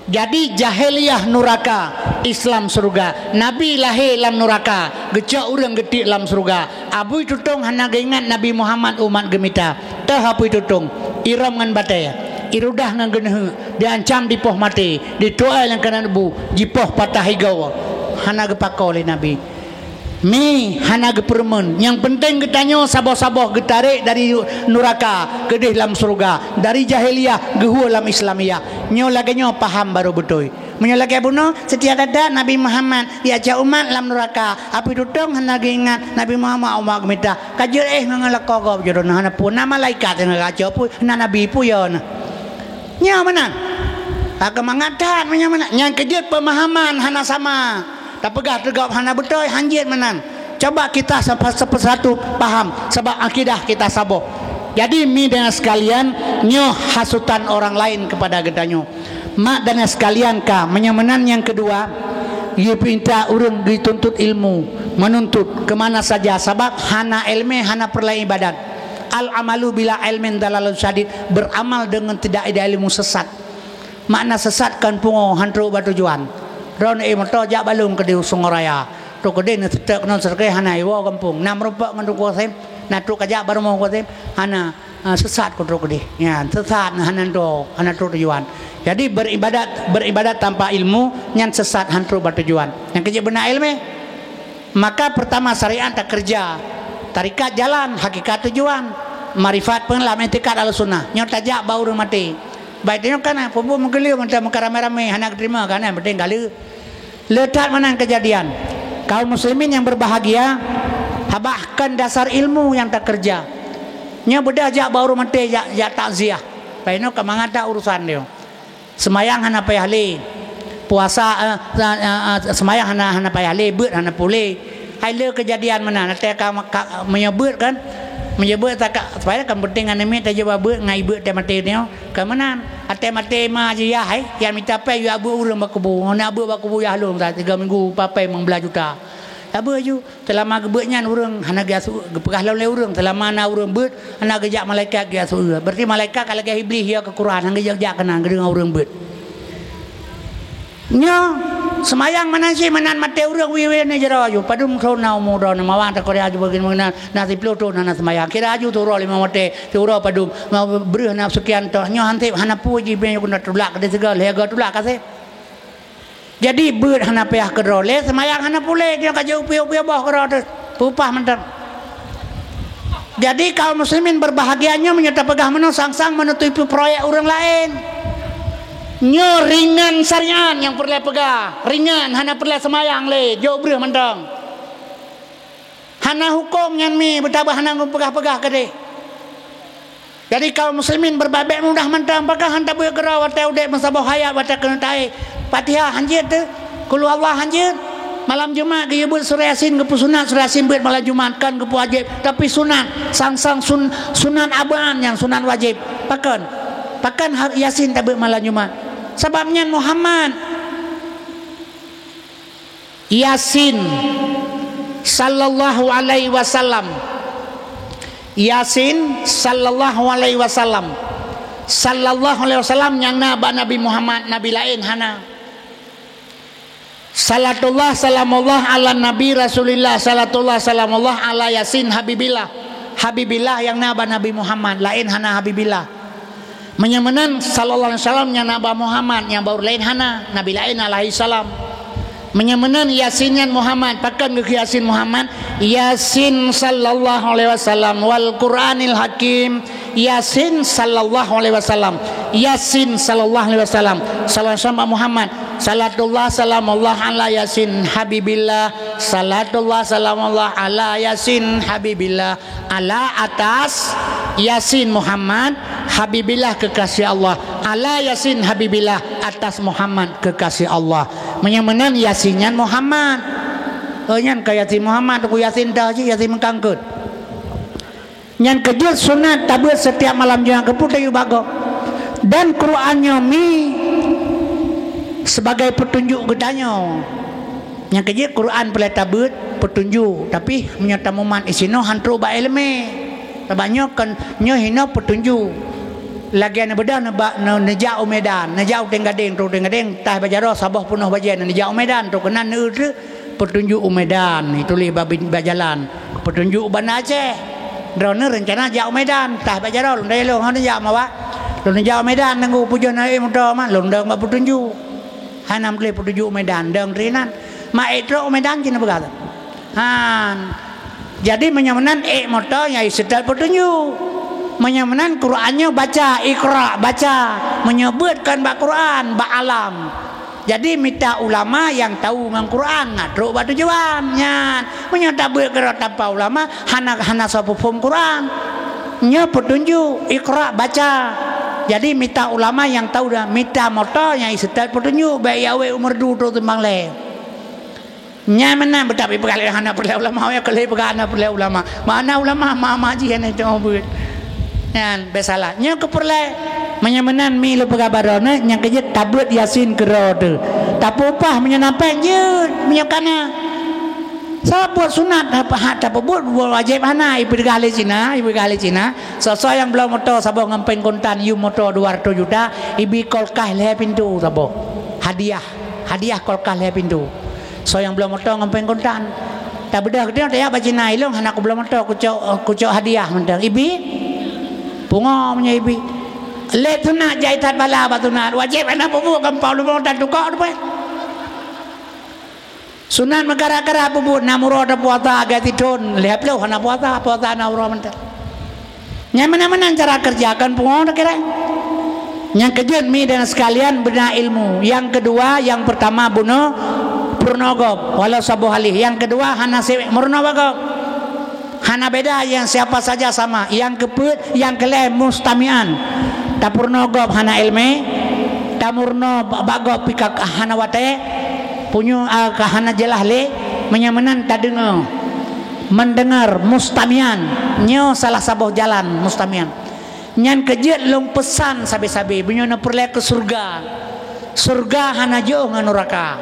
Jadi jahiliyah nuraka, Islam syeuruga. Nabi lahé lam nuraka, geucok ureuëng geutiek lam syeuruga. Apui tutong hana geuingat Nabi Muhammad umat geumita. Teuh apui tutong, irôm ngon batée, irudah ngon geuneuheuk, diancam dipoh maté, dituai lam keunan bu, jipoh patah igoe. Hana geupako lé Nabi. Mi hana geupeureumeun. Nyang peunteng geutanyoe saboh-saboh geutarek dari nuraka keudeh lam syeuruga, dari jahiliyah geuhue lam Islamiyah. Nyoe lagée nyoe paham barô beutôi. Meunyoe lagée bunoe, seutia that-that Nabi Muhammad, geujak cok umat lam nuraka. Apui tutong hana geuingat Nabi Muhammad umat geumita. Ka jeuet éh ngon lakoe gob jih droeneuh hana peue. Na malaikat nyang geujak cok peue, na nabi peue yo na. Nyoe meunan. Ka keumangat that meunyoe meunan. Nyang keujeuet peumahaman hana sama. Tapeugah teugob hana beutôi, hanjeuet meunan. Coba kita sapa-, sapa-, satu paham, sabab akidah kita saboh. Jadi, mi dan sekalian, nyoe hasutan orang lain kepada geutanyoe. Mak dan sekalian ka, meunyoe meunan nyang keudua, geupinta ureuëng geutuntut ilmu, menuntut ke mana saja, sabab hana ilmu, hana peureulée ibadat. Al-amalu bila ilmin dalalun syadid, beramal dengan tidak ada ilmu sesat. Makna sesat kon pungo han trok bak tujuan. Droeneuh éh moto jak balong keudeh u Sungai Raya. Trok keudeh neuseutek keunoe seutek hana iwoe gampông. Na meurumpok ngon Teungku Qasim, na trok kajak bak rumoh Teungku Qasim, hana, ah, sesat kon trok keudeh. Nyan, sesat hana trok, hana trok tujuan. Jadi beribadat, beribadat tanpa ilmu nyan sesat han trok bak tujuan. Nyang keujeuet beuna ilmu. Maka pertama syariat takeureuja, tarekat jalan, hakikat tujuan, makrifat peulam iktikad Ahlussunnah. Nyoe tajak bak ureuëng maté. Baik tanyoe kana, peue-peue meugeuleu mantong meuka ramé-ramé hana geuteurima kana, penting ka lheueh. Le that meunan keujadian. Kaum muslimin nyang berbahagia, habah kon dasar ilmu nyang takeureuja. Nyoe beudah jak bak ureuëng maté jak, jak takziah. Baik nyoe ka mangat that urusan nyoe. Seumayang hana payah lé. Puasa, eh, eh, eh, seumayang hana, hana payah lé, beuet hana puléh. Hai le keujadian meunan, watée ka, ka meunyoe beuet kan, Meunyoe beuet takak, supaya kan penting aneuk miet tajak bak beuet ngon ibeuet teuh maté nyoe. Ka meunan, até maté ma jiyah, eh, nyang mita pèng yue beuet ureueng bak kubu. Ngon beuet bak kubu yah lôn, tiga minggu, pèng lima belas juta. Yak beuet ju, seulama geubeuet nyan ureueng hana geuasup, geupeugah lom lé ureueng, seulama na ureueng beuet, hana geujak malaikat geuasup. Berarti malaikat ka lagèe Iblih, ya, keu Quran, hana geujak-jak keunan geudeungoe ureueng beuet. Nyoe, seumayang meunan cit, meunan maté ureueng, wie-wie ni jaroe ju. Padum thon na umu droeneuh, mawang takoria ju bagi meunan, na siplôh thon hana seumayang. Kira ju siuroe limong watèe, siuroe padum, ma-, breuh na seukian thon. Nyoe han sép, hana peue ji, bèk nyoe keuneuk tulak keudéh sigoe, lhèe goe tulak ka sép. Jadi, beuet hana payah keudroe lé, seumayang hana puléh, nyoe ka jeuet upiôh-upiôh boh keudroe teuh, peupah mantong. Jadi, kaum muslimin berbahagia nyoe meunyoe tapeugah meunoe sang-sang meunutupi proyek ureueng laén. Nyoe ringan syariat nyang peureulèe peugah, ringan hana peureulèe seumayang lé, jok breuh mantong. Hana hukôm nyan mi, beutabeue hana geupeugah-peugah keudéh. Jadi, kaum muslimin, beubabék mudah mantong, pakon han tabeuet keudroe watèe udép meusaboh hayat, watèe keuneuk taéh. Fatihah han jeuet teuh, Qul Huwallah han jeuet. Malam Jumat geuyue beuet surah Yasin, geupeusunat surah Yasin beuet malam Jumat, kon geupeuwajéb, tapi sunat, sang-sang sun-, sunat abaan nyang sunat wajéb. Pakon? Pakon ha-, Yasin tabeuet malam Jumat? Sabab nyan Muhammad. Yasin, sallallahu alaihi wasallam. Yasin, sallallahu alaihi wasallam. Sallallahu alaihi wasallam nyang na bak Nabi Muhammad, nabi laén hana. Salatullah, salamullah ala Nabi Rasulillah, salatullah, salamullah ala Yasin Habibillah. Habibillah nyang na bak Nabi Muhammad, laén hana Habibillah. Meunyoe meunan, sallallahu alaihi wasallam nyan na bak Muhammad, nyang baru laén hana, nabi laén alaihi salam. Meunyoe meunan, Yasin nyan Muhammad, pakon geukheun Yasin Muhammad? Yasin sallallahu alaihi wasallam wal Qur'anil Hakim. Yasin sallallahu alaihi wasallam. Yasin sallallahu alaihi wasallam. Sallallahu alaihi wasallam bak Muhammad. Salatullah salamullah ala Yasin Habibillah. Salatullah salamullah ala Yasin Habibillah. Ala, atas, Yasin Muhammad, Habibillah, kekasih Allah. Ala Yasin Habibillah, atas Muhammad, kekasih Allah. Meunyoe meunan Yasin nyan Muhammad. Oh, nyan ka Yasin Muhammad, Teungku Yasin dah cit, Yasin meukangkeut. Nyan keujeuet sunat tabeuet setiap malam Jumat keupeue tayue bak gob. Dan Quran nyoe mi sebagai peutunjuk geutanyoe. Nyang keujeuet Quran peureulèe tabeuet peutunjuk, tapi meunyoe tamumat disinoe han trok bak iéleumé. Sabab nyoe kon, nyoe hinoe peutunjuk. Lagèe neubeudôh neuba-, neu-, neujak u Medan, neujak u Teuing Gadeng, trok u Teuing Gadeng, taih bak jaroe saboh peunoh bajèe, neujak u Medan, trok keunan neueu treuk peutunjuk u Medan, ituléh bak bin-, bak jalan. Peutunjuk u Banda Aceh. Droeneuh reuncana jak u Medan, taih bak jaroe, lôn dayah lôn, hana jak mawat. Lôn jak u Medan, nunggu pujoh na ék moto mat, lôn dong bak peutunjuk. Hana meutuléh peutunjuk u Medan, dong teuh inan. Mak ék trok u Medan cit neupeugah. Han. Jadi, meunyoe meunan ék moto nyang iseutôt peutunjuk. Meunyoe meunan Quran nyoe baca, iqra, baca. Meunyoe beuet kon bak Quran, bak alam. Jadi, mita ulama nyang tau ngon Quran, na trok bak tujuan nyan. Meunyoe tabeuet keudroe tanpa ulama, hana, hana soe peuphom Quran. Nyoe peutunjuk, iqra, baca. Jadi, mita ulama nyang tau dah, mita moto nyang iseutôt peutunjuk, bèk awai u Meureudu trok Simpang Lhèe. Nyan meunan beutabi peugah lé hana peureulèe ulama, ya keu lé peugah hana peureulèe ulama. Makna ulama ma-, ma jih hana itu beuet. Nyan, bèk salah. Nyoe keu peureulèe, meunyoe meunan mi lôn peugah baroe nyoe, nyang keujeuet tabeuet Yasin keudroe teuh. Tapeupah meunyoe na pèng jeuet, meunyoe kana. Sabab buet sunat hak, hak tapeubuet, buet wajéb hana, ipeugah lé Cina, ipeugah lé Cina. Soe-soe nyang bloe moto saboh ngon pèng kontan, yum moto dua ratus juta, ibi kulkas lhèe pintoe saboh. Hadiah, hadiah kulkas lhèe pintoe. Soe nyang bloe moto ngon pèng kontan. Tabeudôh geutanyoe tajak bak Cina, ilôn hana kubloe moto, kucok, kucok hadiah mantong. Ibi? Pungo meunyoe ibi. Lé sunat jai that bala bak sunat. Wajéb hana peubuet gampông lubong tan tukok teupeu. Sunat meukara-kara peubuet, na uroe tapuasa, agak sithon, lhèe ploh hana puasa, puasa na uroe mantong. Nyan meunan-meunan cara keureuja, kon pungo takira. Nyang keujeuet mi dan sekalian beuna ilmu. Nyang keudua, nyang peurtama bunoe peurunoe gob, walau saboh halih. Nyang keudua hana sép meurunoe bak gob. Hana beda nyang siapa saja sama. Nyang keupeuet, nyang keulhèe mustami'an. Tapeurunoe gob hana iéleumé, tameurunoe ba-, bak gob pih ka hana watèe, punyueng, a, ka hana jeulaih lé, meunyoe meunan tadeungoe. Mendengar, mustamian, nyoe salah saboh jalan mustamian. Nyan keuh jeuet lôn peusan sabe-sabe, meunyoe neupeureulée keu syeuruga. Syeuruga hana jiôh ngon nuraka.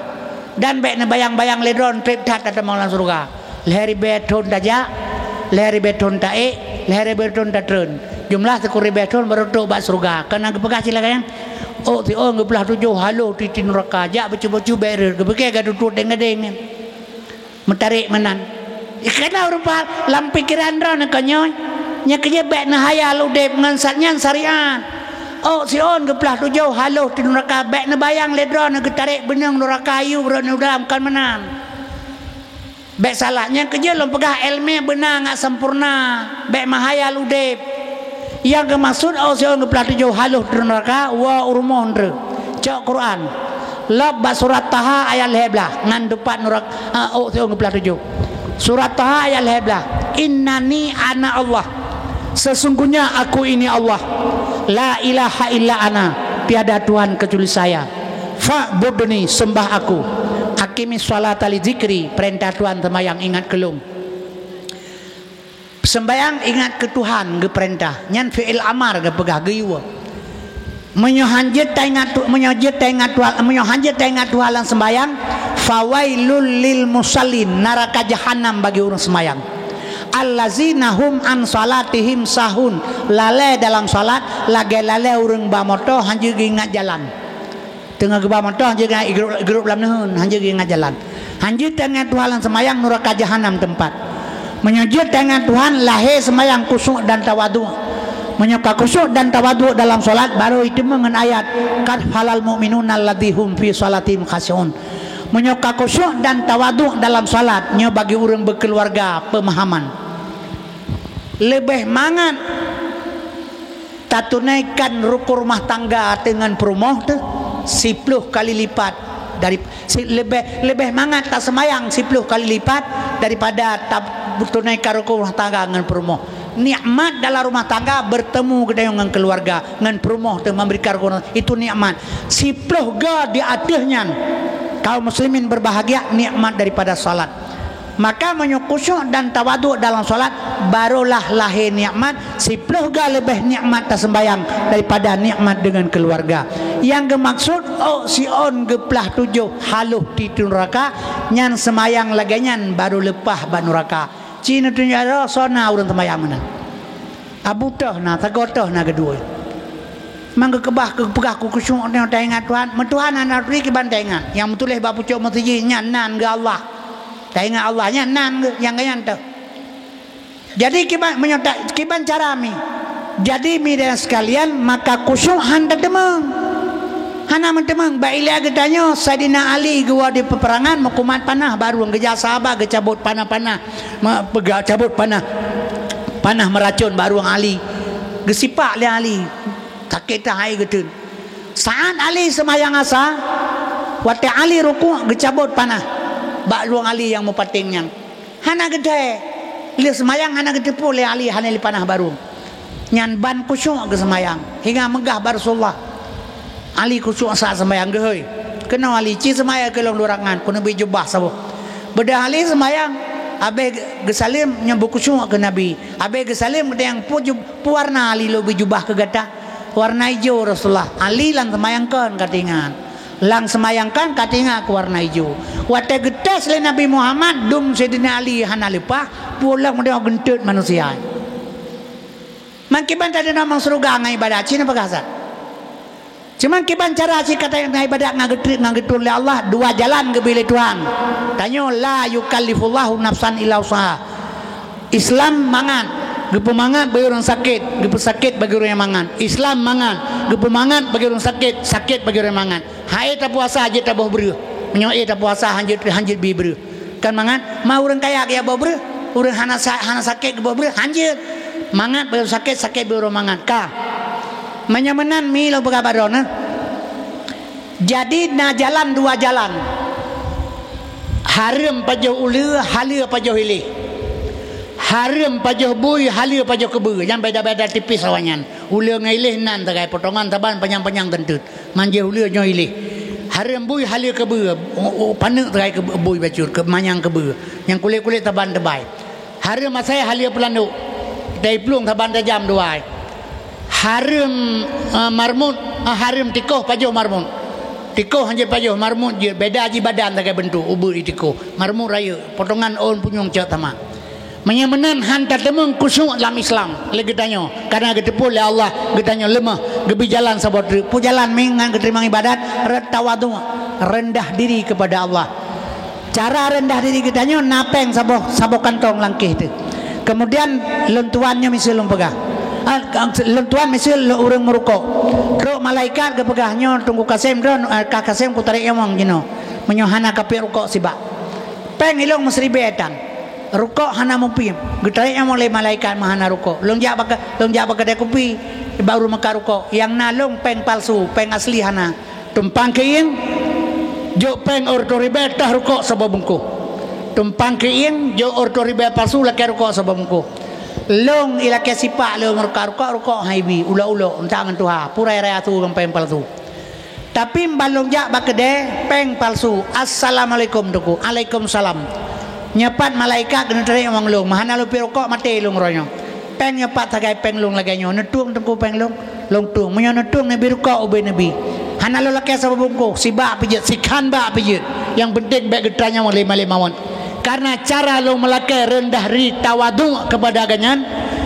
Dan bék neubayang-bayang lé droe treb that tateumong lam syeuruga. Lhée ribée thon tajak, lhée ribée thon taék, lhée ribée thon tatreun. Jumlah sikureueng ribée thon barô trok bak syeuruga. Ka na geupeugah cit lagée nyan, "Ôk siôn geuplah tujoh haloh tiep-tiep nuraka, jak bacut-bacut bék rhot, geupike ka tutuet deng gadeng." Meutarek meunan. Kana rupa lam pikeran droeneuh keu nyoe, nyan keuh jeuet bék neuhayal udeb ngon sa-, nyan syariat. Ôk siôn geuplah tujoh haloh tiep nuraka, bék neubayang lé droeneuh geutarek beuneueng nuraka yub rot u dalam, kon meunan. Bék salah, nyan keuh jeuet lôn peugah, iéleumé beuna ngat sampoereuna, bék meuhayal udeb. Nyang geumaksud ôk siôn geuplah tujoh haloh tiep nuraka, woe u rumoh ndreu. Cok Quran. Lom bak surat Taha ayat lhée blaih, ngon teupat nuraka, ôk siôn geuplah tujoh. Surat Taha ayat lhée blaih, "Innani ana Allah." Sesungguhnya aku ini Allah. La ilaha illa ana, tiada Tuhan kecuali saya. Fa'budni, sembah aku. Aqimis sholata li dzikri, peurintah Tuhan seumayang ingat keu lôn. Seumayang ingat keu Tuhan geupeurintah, nyan fi'il amar geupeugah geuyue. Meunyoe han jeuet taingat Tu-, meunyoe jeuet taingat Tuhan, meunyoe han jeuet taingat Tuhan lam seumayang, fawailul lil musallin, naraka jahanam bagi ureuëng seumayang. Allazina hum an salatihim sahun, lalée dalam salat lagée lalée ureuëng ba moto han jeuet geuingat jalan. Teungoh geuba moto han jeuet geuingat, igrôp, igrôp lam neuheun, han jeuet geuingat jalan. Han jeuet taingat Tuhan lam seumayang, nuraka jahanam teumpat. Meunyoe jeuet taingat Tuhan, lahé seumayang khusyuk dan tawadhu. Meunyoe ka khusyuk dan tawadhu dalam salat, barô jiteumeung ngon ayat, "Qad aflahal mu'minuna allazina hum fi salatihim khasyi'un." Meunyoe ka khusyuk dan tawadhu dalam salat, nyoe bagi ureuëng beukeuluwarga peumahaman. Leubeh mangat tatunaikan rukun rumah tangga teuh ngon peurumoh teuh siploh kali lipat dari, si-, leubeh, leubeh mangat taseumayang siploh kali lipat daripada ta-, tatunaikan rukun rumah tangga ngon peurumoh. Nikmat dalam rumah tangga, bertemu geutanyoe ngon keuluwarga, ngon peurumoh teuh memberikan rukun, itu nikmat. Siploh goe di ateueh nyan, kaum muslimin berbahagia, nikmat daripada salat. Maka meunyoe khusyuk dan tawadhu dalam salat, barolah lahé nikmat, siploh goe leubeh nikmat taseumayang daripada nikmat deungon keuluwarga. Nyang geumaksud, ôk siôn geuplah tujoh haloh tiep-tiep nuraka, nyan seumayang lagée nyan barô leupah bak nuraka. Ci neutunjok droe soe na ureuëng seumayang meunan. Abu toh na, sagoe toh na keudua. Mangkeubah keupeugah keu khusyuk nyoe taingat Tuhan, meutuhan hana turi kiban taingat. Nyang meutuléh bak pucôk meuseujid nyan nan geuh Allah. Taingat Allah nyan nan geuh, nyang nyan toh. Jadi kiban, meunyoe ta-, kiban cara mi. Jadi mi dan sekalian, maka khusyuk han tateumeung. Hana meuteumeung, bak ilée geutanyoe Saidina Ali geuwoe di peuperangan meukumat panah bak rueng, geujak sahabat geucabot panah-panah. Ma-, peugah cabot panah, panah meuracon bak rueng Ali. Geusipak lé Ali. Sakét that hai geuteun. Saat Ali seumayang asa, watée Ali rukuk geucabot panah bak rueng Ali nyang meupaténg nyan. Hana geuthée. Lheueh seumayang hana geuteupeue lé Ali hana lé panah bak rueng. Nyan ban khusyuk geuseumayang, hingga meugah bak Rasulullah, "Ali khusyuk saat seumayang geuhôi." Keunoe Ali, "Ci seumayang keu lôn dua rakan, keuneubri jubah saboh." Beudôh Ali seumayang, abéh geusaleuem nyan beukhusyuk keu Nabi. Abéh geusaleuem geutanyong, "Peue ju-, peue warna Ali lôn bri jubah keu gata?" "Warna ijo, Rasulullah." Ali lam seumayang kon ka teuingat. Lam seumayang kon ka teuingat keu warna ijo. Watée geutés lé Nabi Muhammad, dum Saidina Ali hana leupah, peue lom meudeungoe geunteut manusia. Mangkiban tadeungoe meusyeuruga ngon ibadat, ci neupeugah that. Cuman kiban cara ci ka taingat ibadat ngon geutreuk ngon geutreun lé Allah, dua jalan geubri lé Tuhan. Tanyoe, la yukallifullahu nafsan illa wus'aha. Islam mangat, geupeumangat bagi ureuëng sakét, geupeusakét bagi ureuëng nyang mangat. Islam mangat, geupeumangat bagi ureuëng sakét, sakét bagi ureuëng nyang mangat. Hai tapuasa jeuet taboh breueh. Meunyoe éh tapuasa hanjeuet, hanjeuet bi breueh. Kan mangat, ma ureuëng kaya geujak boh breueh, ureuëng hana sa-, hana sakét geuboh breueh, hanjeuet. Mangat bagi ureuëng sakét, sakét bagi ureuëng mangat. Ka. Meunyoe meunan mi lôn peugah bak droeneuh. Jadi na jalan dua jalan. Hareuem pajoh uleue, haleue pajoh iléh. Hareuem pajoh bui, haleue pajoh keubeue. Nyang beda-beda tipis awaknyan. Uleue ngon iléh nan sagai potongan saban panyang-panyang teunteut. Manjeuh uleue nyoe iléh. Hareuem bui haleue keubeue, u-, u-, paneuk sagai keu bui bacut, keu manyang keubeue. Nyang kulét-kulét saban teubai. Hareuem asai haleue peulandok. Taiplong saban tajam dua. Hareuem, eh, marmut, eh, hareuem tikoh pajoh marmut. Tikoh hanjeuet pajoh, marmut jeuet. Beda jih badan sagai beuntuk, ubeut di tikoh. Marmut rayeuk, potongan ôn punyueng cok sama. Meunyoe meunan han tateumeung khusyuk lam Islam lé geutanyoe, karena geuteupeue lé Allah geutanyoe leumoh, geubri jalan saboh treuk. Peue jalan mi ngon geuteurimong ibadat? Rot tawadhu, rendah diri kepada Allah. Cara rendah diri geutanyoe na péng saboh, saboh kantong lam kéh teuh. Kemudian lôn tuan nyoe miseue lôn peugah. Ah, lôn tuan miseue lôn ureuëng meurukok. Trok malaikat geupeugah, "Nyoe Teungku Kasem droe, eh, Kah Kasem kutarek nyawöng jinoe. Meunyoe hana kapiep rukok sibak." Péng ilong meusiribèe tan. Rukok hana mupiep. Geutarek nyawöng lé malaikat meuhana rukok. Lôn jak bak, lôn jak bak keudè kupi, baru meuka rukok. Nyang na lôn péng palsu, péng asli hana. Tumpang keuieng, jok péng reutôh ribèe tah rukok saboh bungkôh. Tumpang keuieng, jok reutôh ribèe palsu lakèe rukok saboh bungkôh. Lôn ilakèe sipak lôn meuruka rukok, rukok han ibi, ulok-ulok, entah ngon tuha, purai raya su ngon péng palsu. Tapi ban lôn jak bak keudè, péng palsu. "Assalamualaikum, Teungku." "Alaikumsalam." Nyoe pat malaikat geuneutarek nyawöng lôn, meuhana lôn piep rukok, maté lôn uroe nyoe. Péng nyoe pat sagai péng lôn lagèe nyoe. "Neutueng, Teungku, péng lôn?" "Lôn tueng." "Meunyoe neutueng, neubi rukok ubé neubi." Hana lôn lakèe saboh bungkôh, sibak pih jeuet, sikhan bak pih jeuet. Nyang penting bèk geutarek nyawöng lé malaikat maut. Karena cara lôn meulakèe rendah diri, tawadhu kepada gobnyan,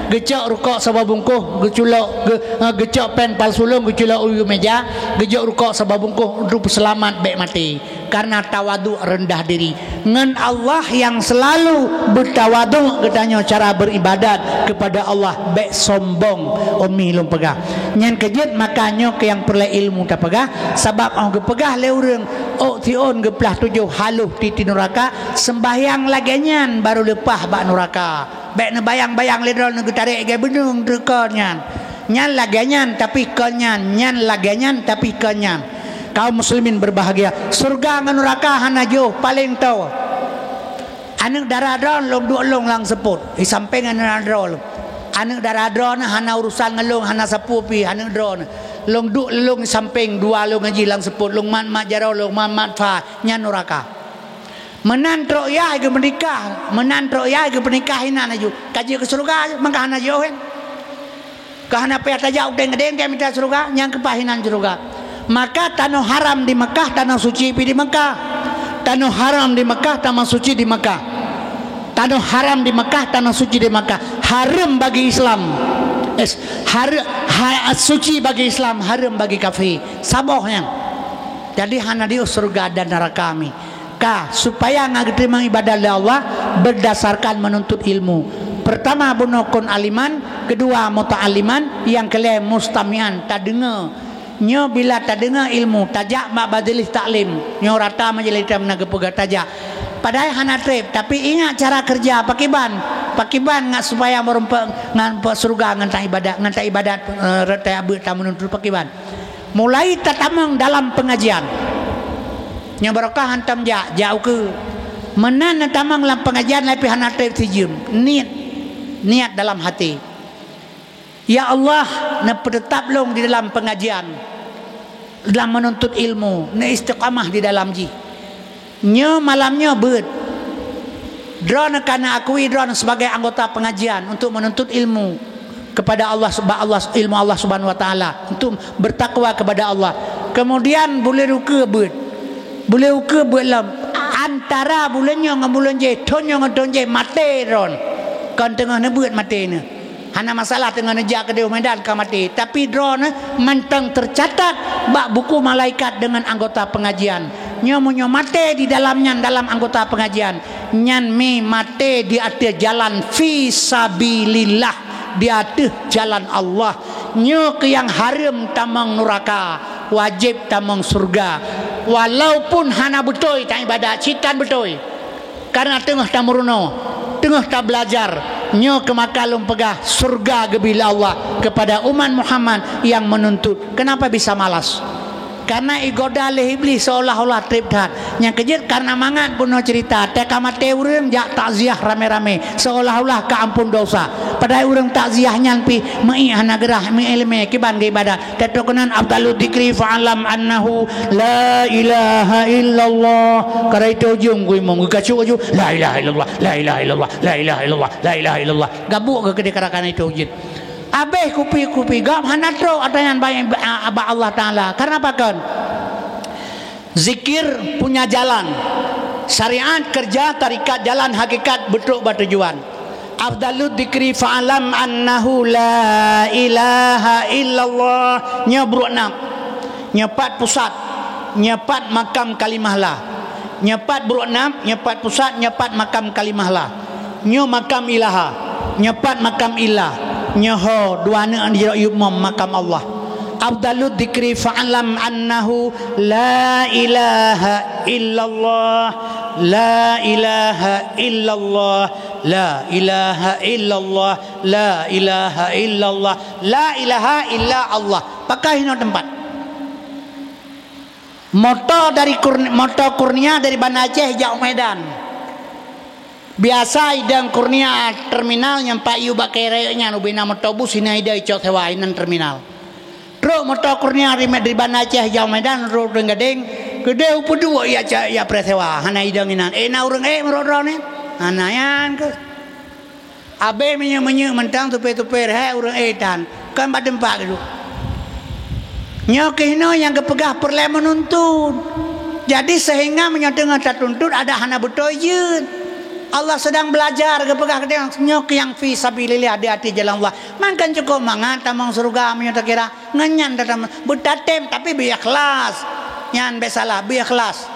geucok rukok saboh bungkôh, geuculok, geu-, eh, geucok péng palsu lôn, geuculok u meja, geujok rukok saboh bungkôh untuk peuseulamat bèk maté. Karena tawadhu, rendah diri. Ngon Allah nyang seulalu beutawadhu geutanyoe cara beuribadat kepada Allah, bèk sombong, umi lôn peugah. Nyan keu jeuet, maka nyoe keuh nyang peureulèe ilmu tapeugah, sabab 'oh geupeugah lé ureuëng, "Ôk siôn geuplah tujoh haloh tiep-tiep nuraka," seumbahyang lagèe nyan baru leupah bak nuraka. Bèk neubayang-bayang lé droeneuh geutarek lagèe beuneueng teuh kon nyan. Nyan lagèe nyan, tapi kon nyan, nyan lagèe nyan, tapi kon nyan. Kaum muslimin berbahagia, syeuruga ngon nuraka hana jiôh, paleng toe. Aneuk dara droeneuh lôn duek lôn lam seupôt, di sampéng aneuk dara droeneuh. Aneuk dara droeneuh hana urusan ngon lôn, hana sapeue pih aneuk droeneuh. Lôn duek lôn di sampéng, dua lôn ngaji lam seupôt, lôn mat-mat jaroe, lôn mat-mat fa, nyan nuraka. Meunan trok yah geupeunikah, meunan trok yah geupeunikah inan laju. Ka jeuet keu syeuruga, maka hana jiôh, kan? Ka hana payah tajak u deng-deng, ka mita syeuruga, nyang keupaih inan syeuruga. Maka tanoh haram di Mekah, tanoh suci pih di Mekah. Tanoh haram di Mekah, tanoh suci di Mekah. Tanoh haram di Mekah, tanoh suci di Mekah. Hareuem bagi Islam. Es, hare-, ha-, suci bagi Islam, hareuem bagi kafé. Saboh nyan. Jadi hana jiôh syeuruga dan nuraka mi. Ka, supaya ngat geuteurimong ibadat lé Allah berdasarkan menuntut ilmu. Pertama, bunoe kon aliman, kedua, muta'alliman, nyang keulhèe, mustami'an, tadeungoe. Nyoe bila tadeungoe ilmu, tajak bak majelis taklim, nyoe rata majelis taklim na geupeugah tajak. Padahai hana treb, tapi ingat cara kerja, pakiban? Pakiban ngat supaya meureumpok ngon pok syeuruga ngon taibadat, ngon taibadat, eh, taiabeut, tameununtut, pakiban? Mulai tatamong dalam pengajian. Nyoe barokah hantom jak, jak ukeue. Meunan neutamong lam pengajian, tapi hana treb sijeuem. Niet, niat dalam hati. Ya Allah, neupeuteutap lôn di dalam pengajian, dalam menuntut ilmu, neuistiqamah di dalam jih. Nyoe malam nyoe beuet. Droeneuh ka neuakui droeneuh sebagai anggota pengajian untuk menuntut ilmu kepada Allah, bak Allah, ilmu Allah Subhanahu wa Taala, untuk bertakwa kepada Allah. Kemudian buleuen ukeue beuet. Buleuen ukeue beuet lom. Antara buleuen nyoe ngon buleuen jéh, thon nyoe ngon thon jéh, maté droeneuh. Kon teungoh neubeuet maté neuh. Hana masalah teungoh neujak keudeh u Medan ka maté, tapi droeneuh mantong teucatat bak buku malaikat deungon anggota pengajian. Nyoe meunyoe maté di dalam nyan, dalam anggota pengajian, nyan mi maté di ateueh jalan fi sabilillah, di ateueh jalan Allah. Nyoe keuh nyang hareuem tamong nuraka, wajéb tamong syeuruga. Walaupun hana beutôi taibadat, cit tan beutôi. Karena teungoh tameurunoe, teungoh tabelajar, nyoe keuh maka lôn peugah, syeuruga geubri lé Allah kepada umat Muhammad nyang meununtut. Kenapa bisa malas? Karena igoda lé Iblih seolah-olah treb that. Nyang keujeuet karena mangat bunoe cerita, teuka maté ureuëng jak takziah ramé-ramé, seolah-olah ka amphon dosa. Padahai ureuëng takziah nyan pih meuiek hana geurah, meuiek leumé kiban geuibadat. Teutokeunan afdalu dzikri fa'lam annahu la ilaha illallah. Kara itu ujong gui mong geukacuk aju la ilaha illallah, la ilaha illallah, la ilaha illallah, la ilaha illallah. Gabuk geukeudeh kara-kara itu jeuet. Abéh kupi-kupi gob hana trok ata nyan bak, bak Allah Taala. Karena pakon? Zikir punya jalan. Syariat kerja tarikat jalan hakikat beutôi bak tujuan. Afdalu dzikri fa'lam annahu la ilaha illallah. Nyoe brok nam. Nyoe pat pusat. Nyoe pat makam kalimah la. Nyoe pat brok nam, nyoe pat pusat, nyoe pat makam kalimah la. Nyoe makam ilaha, nyoe pat makam illah, nyoe ho dua aneuk di jaroe yub mom makam Allah. Afdalu dzikri fa'lam annahu la ilaha illallah, la ilaha illallah, la ilaha illallah, la ilaha illallah, la ilaha illa Allah. Pakon hinoe teumpat. Moto dari Kur-, moto Kurnia dari Banda Aceh jak u Medan. Biasa idong Kurnia terminal nyang pat yue bak kayée rayeuk nyan ubena moto bus hina idong icok sewa inan terminal. Trok moto Kurnia dari, dari Banda Aceh jak u Medan rot Gadeng, keudeh upeuduek ya ca-, ya preh sewa hana idong inan. Eh na ureuëng eh meurok droeneuh? Hana nyan keuh. Abéh minyeuk-minyeuk mantong tupée-tupée rhek ureuëng éh tan, kon bak teumpat geuduek. Nyoe keuh inoe nyang geupeugah peureulée meununtut. Jadi seuhingga meunyoe teungoh tatuntut adak hana beutôi jeuet. Allah sedang belajar geupeugah keu tanyoe nyoe keuh nyang fi sabilillah di ateueh jalan Allah. Man kon cukôp mangat tamong syeuruga meunyoe takira. Ngon nyan tatam-, beutatem tapi beuikhlas. Nyan bék salah, beuikhlas.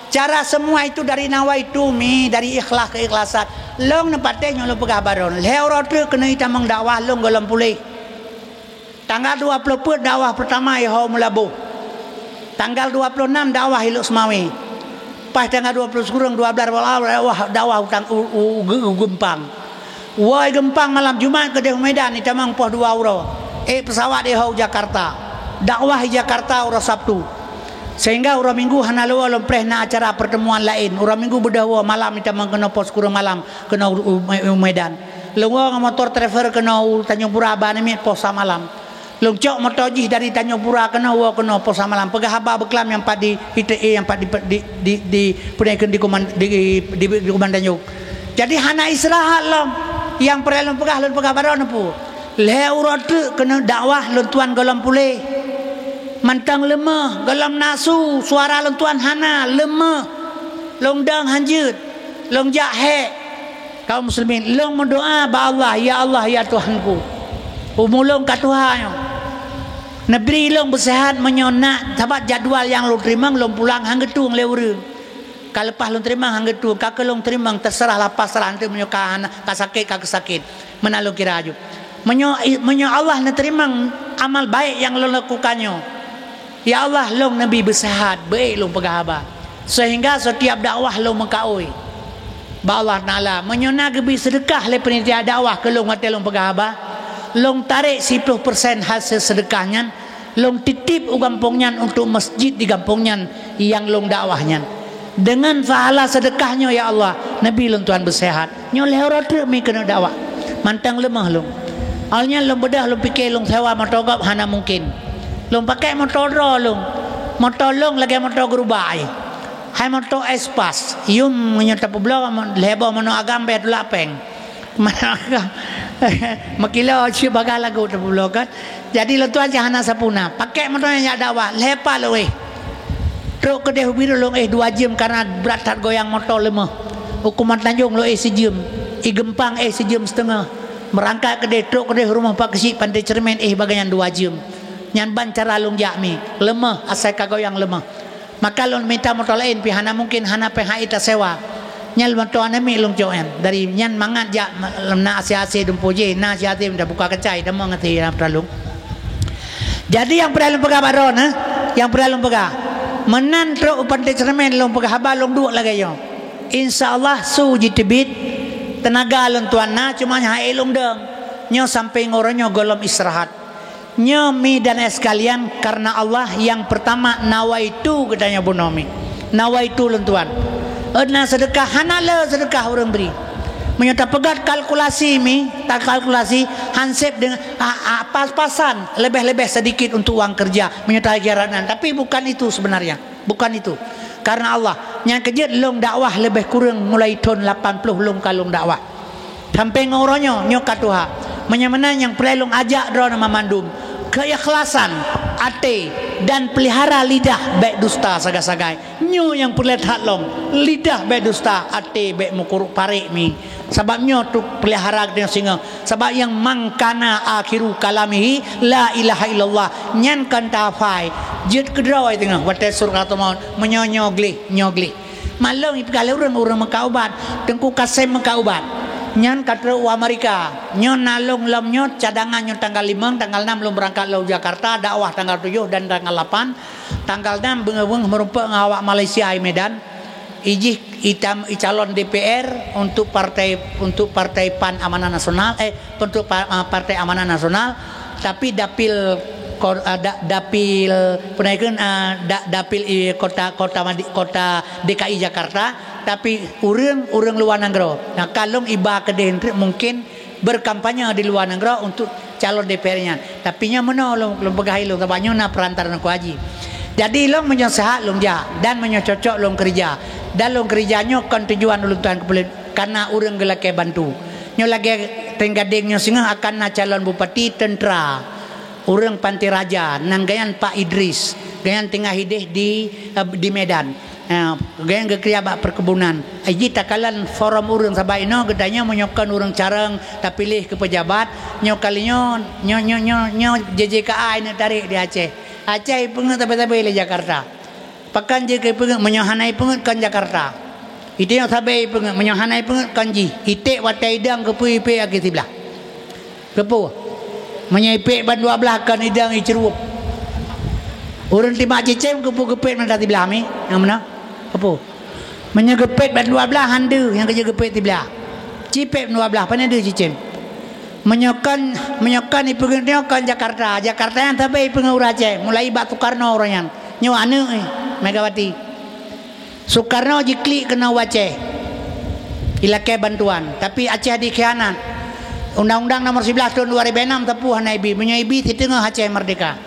Cara semua itu dari nawaitu mi, dari ikhlas keikhlasan. Lôn neupatéh nyoe lôn peugah baroe. Lhée uroe teuk keuneuk itamong dakwah lôn gohlom puléh. Tanggal dua ploh peuet dakwah peurtama i Ho Meulaboh. Tanggal dua ploh nam dakwah i Lhokseumawe. Paih tanggal dua ploh sikureueng dua blaih dakwah, dakwah u Tang-, u, u, u, u Geumpang. Woe i Geumpang malam Jumat keudeh u Medan itamong poh dua uroe. Ék peusawat i Ho u Jakarta. Dakwah i Jakarta uroe Sabtu. Sehingga uroe Minggu hana lôn woe lôn preh na acara pertemuan laén. Uroe Minggu beudôh woe malam itamong keunoe poh sikureueng malam keunoe u, u, u Medan. Lôn woe ngon motor travel keunoe u Tanjung Pura ba namiet poh sa malam. Lôn cok moto jih dari Tanjung Pura keunoe woe keunoe poh sa malam. Peugah haba beuklam nyang pat di I T E nyang pat di, di, di, di, peue kheun di kuman-, di, di, di Kumandanjong. Jadi hana istirahat lom. Nyang peureulée lôn peugah, lôn peugah baroe neupeue. Lhée uroe teuk keuneuk dakwah lôn tuan gohlom puléh. Mantong leumoh, gohlom na su, suara lôn tuan hana, leumoh. Lôn dong hanjeuet, lôn jak hék. Kaum muslimin, lôn meudoá bak Allah, "Ya Allah, ya Tuhanku, umu lôn ka tuha nyoe. Neubri lôn beuseuhat meunyoe na, sabab jadwal nyang lôn teurimong lôn pulang han geutueng lé ureuëng. Ka leupah lôn teurimong han geutueng, ka keu lôn teurimong teuseurah lah pasrah, enteuk meunyoe ka hana, ka sakét, ka keu sakét." Meunan lôn kira aju. Meunyoe, meunyoe Allah neuteurimong amal baék nyang lôn lakukan nyoe, ya Allah, lôn neubi beuseuhat, beuék lôn peugah haba. Seuhingga setiap dakwah lôn meukaôi bak Allah Taala. Meunyoe na geubri seudeukah lé panitia dakwah keu lôn watée lôn peugah haba, lôn tarek siplôh persen hasil seudeukah nyan, lôn titip u gampông nyan untuk masjid di gampông nyan nyang lôn dakwah nyan. Deungon pahala seudeukah nyoe, ya Allah, neubi lôn tuan beuseuhat. Nyoe lhée uroe treuk mi keuneuk dakwah. Mantong leumoh lôn. Awai nyan lôn beudôh lôn pike lôn sewa moto gob hana mungken. Lôn pakai moto droe lôn. Moto lôn lagée moto geurubak ai. Hai moto Espas. Yum nyoe tapeubloe lhée boh meunoe agam beh tulak péng. Meukilo cit bagah lagu tapeubloe kan. Jadi lôn tuan cit hana sapeue na. Pakai moto nyan jak dakwah. Lhée pat lôn éh. Trok keudeh u Bireuen lôn éh dua jeuem karena brat that goyang moto leumoh. U Kumandanjong lôn éh sijeuem. I Geumpang éh sijeuem siteungoh. Meurangkat keudeh trok keudeh rumoh Pak Keuchik Panté Ceureumen éh bagaih nyan dua jeuem. Nyan ban cara lôn jak mi. Leumoh asai ka goyang leumoh. Maka lôn mita moto laén pih hana mungken hana péng hai tasewa. Nyan lôn moto aneuk miet lôn cok nyan. Dari nyan mangat jak na asé-asé dumpeue jih, na asé-asé tabuka keucai, tamong até na peuralung. Jadi nyang peureulée lôn peugah baroe nyoe, nyang peureulée lôn peugah. Meunan trok u Panté Ceureumen lôn peugah haba lôn duek lagée nyoe. Insya Allah su jiteubiet, teunaga lôn tuan na, cuma nyan hai lôn dong. Nyoe sampai ngon uroe nyoe gohlom istirahat. Nyoe mi dan eh sekalian, karena Allah nyang pertama nawaitu geutanyoe bunoe mi. Nawaitu lôn tuan. Ena seudeukah hana le seudeukah ureuëng bri. Meunyoe tapeugét kalkulasi mi, takalkulasi hanseb dengan a, a, pas-pasan, lebih-lebih sedikit untuk uang kerja. Meunyoe tajarat nan, tapi bukan itu sebenarnya. Bukan itu. Karena Allah, nyang keujeuet lôn dakwah lebih kureueng mulai thon lapan ploh lôn ka lôn dakwah. Sampai ngon uroe nyoe, nyoe ka tuha. Meunyoe meunan nyang peureulée lôn ajak droeneuh mandum, keikhlasan até dan pelihara lidah bék dusta sagai-sagai. Nyoe nyang peureulée that lom, lidah bék dusta, até bék meukurok parek mi. Sabab nyoe tu pelihara geutanyoe singoh. Sabab nyang man kana akhiru kalamihi la ilaha illallah, nyan kan tahafai. Jeuet keudroe teungoh watée surat maut, meunyoe nyoe gleh, nyoe gleh. Malom ipeugah lé ureuëng, ureuëng meukat ubat, Teungku Kasem meukat ubat. Nyan ka trok u Amerika. Nyoe na lôn lom nyoe cadangan nyoe tanggal limong, tanggal enam lôn beurangkat lom Jakarta, dakwah tanggal tujoh dan tanggal lapan. Tanggal enam beungoh-beungoh meurumpok ngon awak Malaysia i Medan. Ijih itam, icalon D P R untuk partai, untuk partai PAN Amanah Nasional, eh, untuk pa-, ah, Partai Amanah Nasional, tapi dapil ko-, ah, da-, dapil, peue nan kheun, ah, da-, dapil i kota, kota Madi-, kota D K I Jakarta, tapi ureuëng, ureuëng luwa nanggroe. Nah, ka lôn iba keudeh mungkin berkampanye di luwa nanggroe untuk calon D P R nyan. Tapi nyoe meunoe lôn, lôn peugah ilôn, sabab nyoe na perantara Teungku Haji. Jadi lôn meunyoe seuhat lôn jak, dan meunyoe cocok lôn keurija. Dan lôn keurija nyoe kon tujuan ulôn tuan keupeuleuet, karena ureuëng geulakée bantu. Nyoe lagée Trienggadeng nyoe singoh akan na calon bupati, teuntra, ureuëng Pantai Raja, nan geuhnyan Pak Idris, geuhnyan teungoh ideh di, eh, di Medan. Ha, geuhnyan geukeurija bak perkebunan. Jih takalon forum ureuëng, sabab inoe geutanyoe meunyoe kon ureuëng carông tapiléh keu peujabat, nyoe kali nyoe, nyoe, nyoe, nyoe, nyoe J J K A ineuk tarek di Aceh. Aceh ipeungeut sabe-sabe lé Jakarta. Pakon jeuet keu ipeungeut, meunyoe hana ipeungeut kon Jakarta. Iteungoh sabe ipeungeut, meunyoe hana ipeungeut kon jih. Iték watée idong keupeue ipék akhé siblah. Keupeue? Meunyoe ipék ban dua blaih kon idong iceurup. Ureuëng timak cicém keupeue geupék mata siblah mi? Nyang meunan? Keupeue? Meunyoe geupék ban dua blaih han deuh, nyang keujeuet geupék siblah. Ci pék ban dua blaih, pane deuh cicém. Meunyoe kon, meunyoe kon ipeugeuet nyoe kon Jakarta. Jakarta nyan sabe ipeungeut ureuëng Aceh, mulai bak Soekarno uroe nyan. Nyoe aneuëk, eh, Megawati. Soekarno jiklik keunoe u Aceh, ilakée bantuan, tapi Aceh dikhianat. Undang-undang nomor siblaih tahun dua ribu enam teupeu hana ibi, meunyoe ibi siteungoh Aceh merdeka.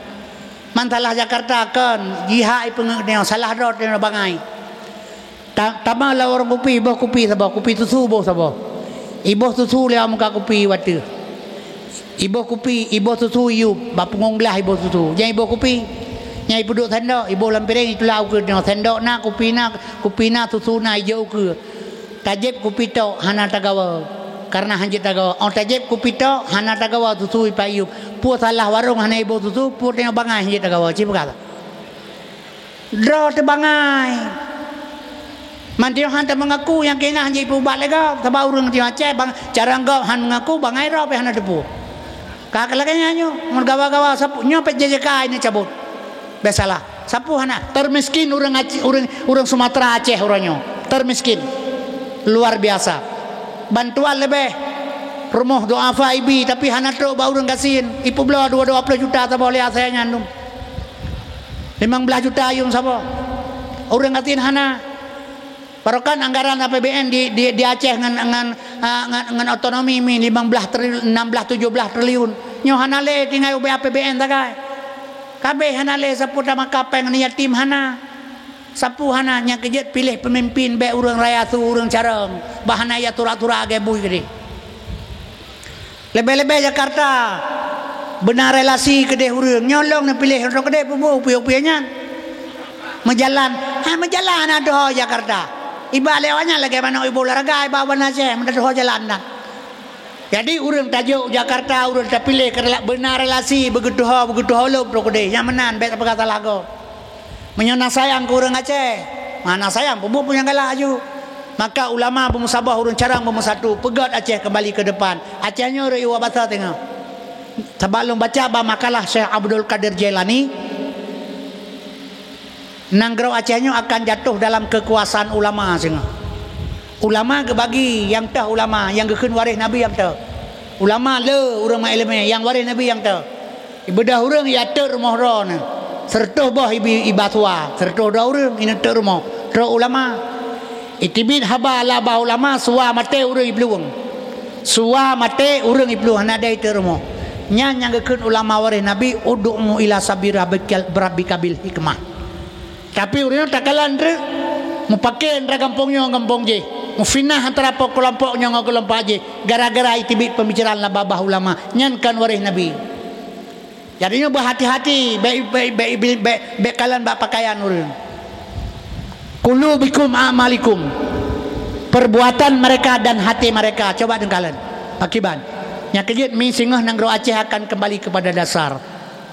Man salah Jakarta kon, jihak ipeungeut nyoe, salah droe teuh bangai. Ta-, tama lam warong kupi, boh kupi saboh, kupi susu boh saboh. Iboh susu lewat muka kupi wateuh. Iboh kupi, iboh susu iyup, bak punggong glah iboh susu. Nyang iboh kupi, nyang ipeuduek sendok, iboh lam piréng, itulak ukeue nyoe. Sendok na, kupi na, kupi na, susu na, ijok ukeue. Tajép kupi tok hana tagawa, karena hanjeuet tagawa. Oh, tajép kupi tok hana tagawa, susu ipat iyup. Peue salah warong hana iboh susu, peue tanyoe bangai hanjeuet tagawa. Ci peugah. Droe teuh bangai. Man tanyoe han tameungaku nyang keunan han jipeuubat lé gob, sabab ureuëng tanyoe Aceh bang, cara gob han meungaku, bangai droe pih hana teupeu. Ka lagée nyan nyoe, ngon gawa-gawa sapeue nyoe pih J J K ini cabot. Biasalah, sapeue hana, termiskin ureuëng Aceh, ureuëng, ureuëng Sumatera Aceh uroe nyoe. Termiskin. Luar biasa. Bantuan leubeh. Rumoh duafa ibi, tapi hana trok bak ureuëng gasien. Ipeubloe dua, dua ploh juta saboh lé asai nyan dum. Limong blaih juta yuem saboh. Ureuëng gasien hana. Barokan anggaran A P B N di, di, di Aceh ngon, ngon, ah, ngon, ngon otonomi mi limong blaih triliun, enam blaih, tujoh blaih triliun. Nyoe hana lé tinggai ubé A P B N sagai. Kabéh hana lé sapeue tamaka péng ngon yatim hana. Sapeue hana, nyang keujeuet piléh peumimpin bék ureuëng raya su ureuëng carông. Bah hana ya tura-tura lagée bui keudeh. Leubeh-leubeh Jakarta beuna relasi keudeh ureuëng. Nyoe lôn neupiléh droe keudeh peue buet peue-peue nyan. Meujalan, hai meujalan na tuho Jakarta. Iba lé awaknyan lagée manok iboh laraga iba ban Aceh meutuho jalan na. Jadi ureuëng tajok Jakarta, ureuëng tapiléh keu rela-, beuna relasi beugeutuho, beugeutuho lom droe keudeh. Nyang meunan bék tapeugah salah gob. Meunyoe na sayang keu ureuëng Aceh, ma na sayang peue buet peue nyang galak aju. Maka ulama beumusaboh, ureuëng carông beumeusatu, peugét Aceh keumbali keu depan. Aceh nyoe rhot iwoe basa teungoh. Sabab lôn baca bak makalah Syekh Abdul Qadir Jailani, nanggroe Aceh nyoe akan jatoh dalam keukuasaan ulama singoh. Ulama geubagi, nyang toh ulama, nyang geukheun waréh Nabi nyang toh. Ulama le ureuëng meuiéleumé, nyang waréh Nabi nyang toh. Ibeudôh ureuëng iateuek rumoh droeneuh. Seureutoh boh ibi-, iba suwa, seureutoh droe ureuëng ineuk teuek rumoh, trok ulama. Iteubiet haba lam babah ulama, suwa maté ureuëng iplueng. Suwa maté ureuëng iplueng, hana dai teuek rumoh. Nyan nyang geukheun ulama waréh Nabi, "Ud'u ila sabili rabbika, rabbika bil hikmah." Tapi ureuëng nyoe takalon treuk, mupakè antara gampông nyoe ngon gampông jéh, mufinah antara po-, keulompok nyoe ngon keulompok jéh, gara-gara iteubiet peumikiran lam babah ulama, nyan kon waréh Nabi. Jadi nyoe beuhati-hati, bék, bék, bék, bék, bék, bék kalon bak pakaian ureuëng. Qulubikum a'malikum, perbuatan mereka dan hati mereka. Coba teukalon, pakiban. Nyang keujeuet mi singoh nanggroe Aceh akan kembali kepada dasar.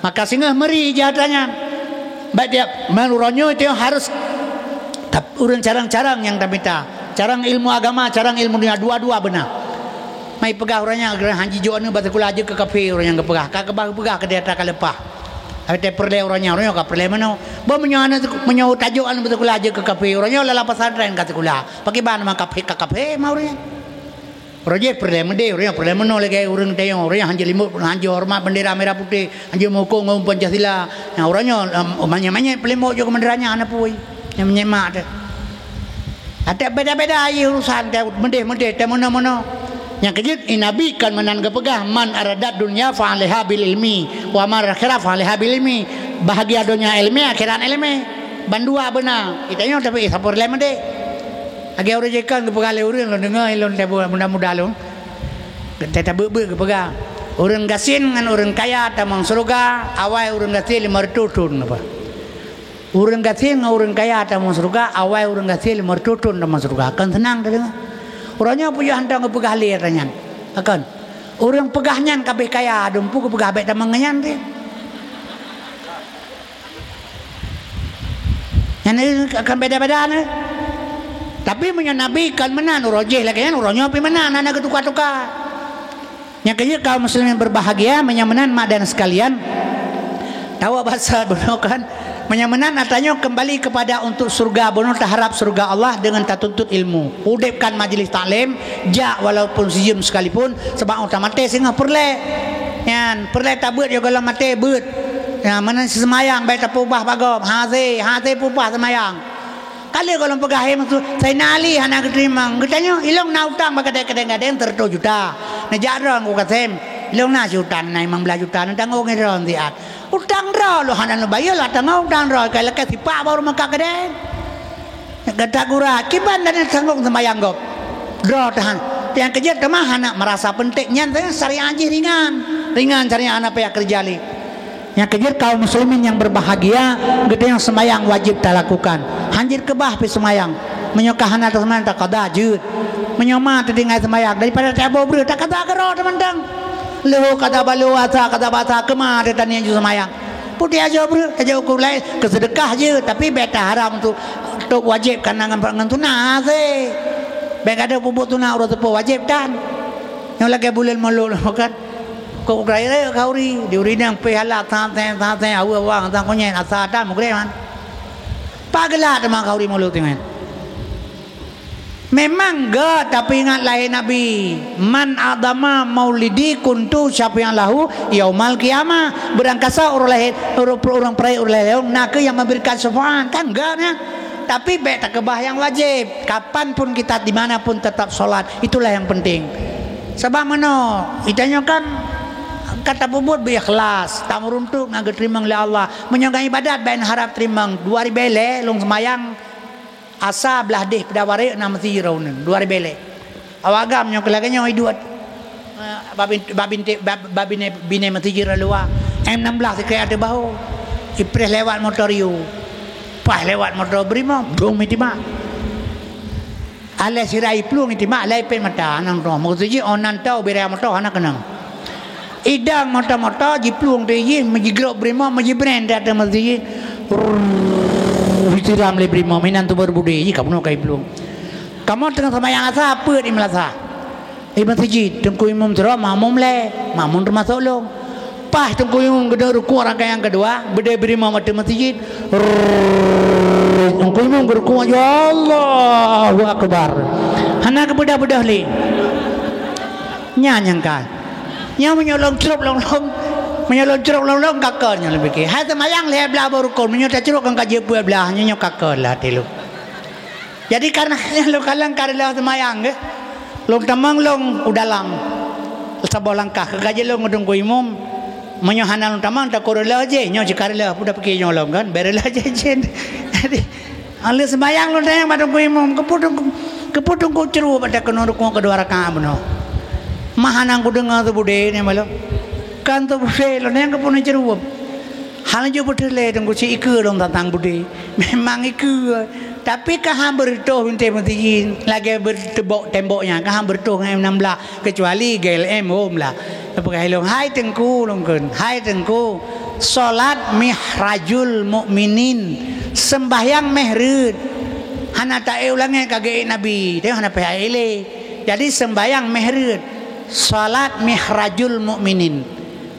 Maka singoh meuri ija atra nyan. Baik tiep, meunurot nyoe itu harus tap-, ureuëng carông-carông nyang tamita. Carông ilmu agama, carông ilmu dunia, dua-dua beuna. Mai peugah ureuëng nyan, "Geureun han jijok aneuk bak sikula jeuet keu kafé," ureuëng nyan geupeugah. Ka keubah geupeugah keu di atra ka leupah. Tapi teupeureulee ureuëng nyan, ureuëng nyan ka peureulée meunoe. Bah meunyoe aneuk, meunyoe tajok aneuk bak sikula jeuet keu kafé, ureuëng nyoe lam pesantren ka sikula. Pakiban ma kafé ka kafé ma ureuëng nyan. Ureuëng jéh peureulée meudeh, ureuëng nyoe peureulée meunoe lagée ureuëng tayong, ureuëng nyoe han jeuet limot, han jeuet horeumat bendera merah putih, han jeuet meuhukôm ngon peuncasila. Nyang ureuëng nyoe, em, manyét-manyét peulimot jok keu meudera nyan hana peue. Nyang manyét mak teuh. Até beda-beda ayé urusan teuh meudeh-meudeh teuh meunoe-meunoe. Nyang keujeuet i Nabi kan meunan geupeugah, "Man aradad dunya fa alaiha bil ilmi, wa man akhirah fa alaiha bil ilmi." Bahagia donya ilmi, akhirat ilmi. Bandua beuna. Kita nyoe tapi sapeue lé meudeh. Lagée ureuëng jikon geupeugah lé ureuëng, lôn deungoe, lôn teupeue muda-muda lôn. Geutai tabeuet-beuet geupeugah, "Ureuëng gasien ngon ureuëng kaya tamong syeuruga, awai ureuëng gasien lima reutôh thon." Apa? "Ureuëng gasien ngon ureuëng kaya tamong syeuruga, awai ureuëng gasien lima reutôh thon tamong syeuruga." Kon seunang teudeungoe. Uroe nyoe peue hantom geupeugah lé atra nyan. Kon. Ureuëng peugah nyan ka abéh kaya, dum peue geupeugah bék tamong ngon nyan teuh. Nyan akan beda-beda nyoe. Tapi meunyoe Nabi kon meunan, uroe jéh lagée nyan, uroe nyoe pih meunan, hana geutuka-tuka. Nyang keujeuet kaum muslimin berbahagia, meunyoe meunan mak dan sekalian, tawa basa bunoe kan, meunyoe meunan atra nyoe kembali kepada untuk surga bunoe, taharap surga Allah dengan tatuntut ilmu. Udeb kan majlis taklim, jak walaupun sijeuem sekalipun, sebab utak maté singoh peureulée. Nyan, peureulée tabeuet yoh gohlom maté, beuet. Nyan, meunan seumayang bék tapeubah bak gob. Hasé, hasé peubah seumayang. Ka lheueh gohlom peugah, "Hai Mansur, Saidina Ali hana geuteurimong." Geutanyoe, "Ilong na utang bak gadée-gadée gadeng seureutôh juta. Neujak droe ngon Kasem. Ilong na siutang na limong blaih juta, neutanggong droe siat." Utang droe lôn hana neubayeue, lôn tanggong utang droe, ka lakée sipak baru meukat keudeh. Gata gura, kiban dan tanggong seumayang gob. Droe tahan. Nyang keujeuet teuma hana meurasa peunteng nyan, syariat jih ringan. Ringan syariat hana payah keureuja lé. Nyang keujeuet kaum muslimin nyang berbahagia, geutanyoe seumayang wajéb talakukan. Hanjeuet keubah pih seumayang. Meunyoe ka hana taseumayang, takada jeuet. Meunyoe ma teutinggai seumayang, daripada taboh breueh, takada keudroe teumantong. Leuhô kada balo asa, kada basa keuma teuh taniet jeuet seumayang. Putéh ajoe breueh, ajoe ukeue laén, keuseudeukah jeuet, tapi bék taharap untuk, untuk wajéb kana ngon, ngon sunat, hase. Bék gadôh peubuet sunat uroe seupôt wajéb tan. Nyoe lagée buleuen mulod kan. Kok raya-raya khauri, di ureuëng nyang pih halat, santeng, santeng, aweue awang, sang konyét, asa tan meugreh man. Pageulak teuma khauri mulod teungoh. Memang gét, tapi ingat lahé Nabi, "Man adama maulidi kuntu syafi'an lahu yaumal qiyamah." Beurangkasa ureuëng lahé, ureuëng, ureuëng peuraya ureuëng lahé, nakeuh nyang memberikan syafaat. Kan gét nyan. Tapi bék takeubah nyang wajéb. Kapan pun kita, di mana pun tetap sholat. Itulah yang penting. Sabab meunoe, geutanyoe kan ka tapeubuet beuikhlas, tameuruntuk ngon geuteurimong lé Allah. Meunyoe ngon ibadat bék neuharab teurimong. Dua ribée lhée lôn seumayang Asa blah deh Peudawarek na meuseujid droeneuh, dua ribée lhée. Awak agam nyoe keu lagée nyoe iduek, eh, babin-, babinte-, bab-, babine-, binéh meuseujid rot luwa. M enam belas sikrék ateueh bahô. Ipreh lewat moto Rio. Paih lewat moto Brimob, dong meuitimak. Alah sira iplueng itimak, lai pet mata, nang droe. Meuseujid, oh, nan tau bira moto hana keunong. Idang moto-moto jiplueng teuh jih, meujigrok Brimob, meujibren di ateueh meuseujid. Rrrr, jisiram lé Brimob, inan tuber budé jih, kamoe ka iplueng. Kamoe teungoh seumayang asa, peuet di meulasah. Di meuseujid, teungku imum sidroe, makmum lhée, makmum teumasok lôn. Paih teungku imum geuneuk rukuk rakaat nyang keudua, beudé Brimob ateueh meuseujid. Rrrr, teungku imum geurukuk, ya Allahu Akbar. Hana geubeudôh-beudôh lé. Nyan nyang ka. Nyoe meunyoe lôn crôb lôn-lôn, Meunyoe lôn crok lôn, lôn ka kon nyoe lôn pike. Hai seumayang lhèe blah boh rukon, meunyoe tacrok kon ka jeuet peuet blah, nyoe, nyoe ka kon lah até lôn. Jadi, kareuna lôn kalon ka reuloh seumayang, geuh. Lôn tamong lôn u dalam saboh langkah, ka jeuet lôn ngon teungku imum. Meunyoe hana lôn tamong, takot reuloh jih, nyoe cit ka reuloh, peue tapike nyoe lôn kan, bèk reuloh jih jén. Jadi, Aleuh seumayang lôn tanyong bak teungku imum, "Keupeue teungku, keupeue teungku crok bak takeunoe rukuk keudua rakaat bunoe?" Mah hana kudeungoe teubudé nyan bak lôn. Kan teubudé lôn tanyong keupeue neucrok. Hana jeuet beutôi lé teungku, si ikeue lôn tantang budé. Memang ikeue. Tapi ka han beureutoh bintéh meusidin, lagèe beuteubok tembok nyan, ka han beureutoh ngon M enam belas. Keucuali G L M hom lah. Peugah lôn, "Hai Teungku," lôn kheun, "Hai Teungku, solat mihrajul mukminin, seumbahyang méh reuet. Hana taék u langét ka geuék Nabi, teuh hana payah ék lé. Jadi seumbahyang méh reuet, solat mihrajul mukminin.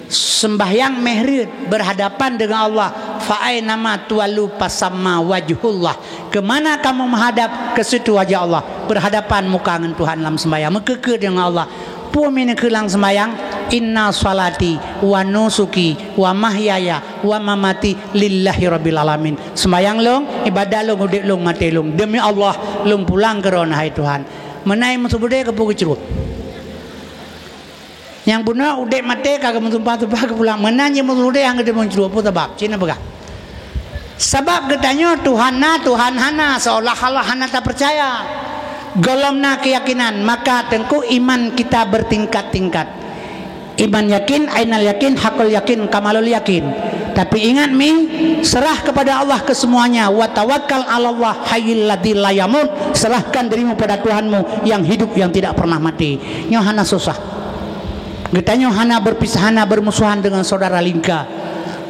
Seumbahyang méh reuet, berhadapan dengan Allah. Fa ainama tuwallu fasamma wajhullah." Ke mana kamu menghadap, ke situ wajah Allah. Berhadapan muka ngon Tuhan lam sembahyang. Meukeukeuh deungon Allah. Peue meuneukeuh lam sembahyang? "Inna salati wa nusuki wa mahyaya wa mamati lillahi rabbil alamin." Sembahyang lôn, ibadat lôn, udép lôn, maté lôn, demi Allah, lôn pulang keu Droeneuh, hai Tuhan. Meunan meuseubudé keupeue geucrok? Nyang bunoe udép maté ka geumeusumpah-sumpah geupulang. Meunan jih meuseubudé nyang geuteumeung crok. Peue sabab? Cit na peugah. Sabab geutanyoe Tuhan na, Tuhan hana, seolah-olah hana tapeucaya. Gohlom na keuyakinan, maka teungku iman kita bertingkat-tingkat. Iman yakin, ainal yakin, hakul yakin, kamalul yakin. Tapi ingat mi, serah kepada Allah kesemuanya. Wa tawakkal 'alallah hayyil ladzi la yamut. Serahkan dirimu pada Tuhanmu yang hidup, yang tidak pernah mati. Nyoe hana susah. Geutanyoe hana berpisah, hana bermusuhan dengan saudara lingka.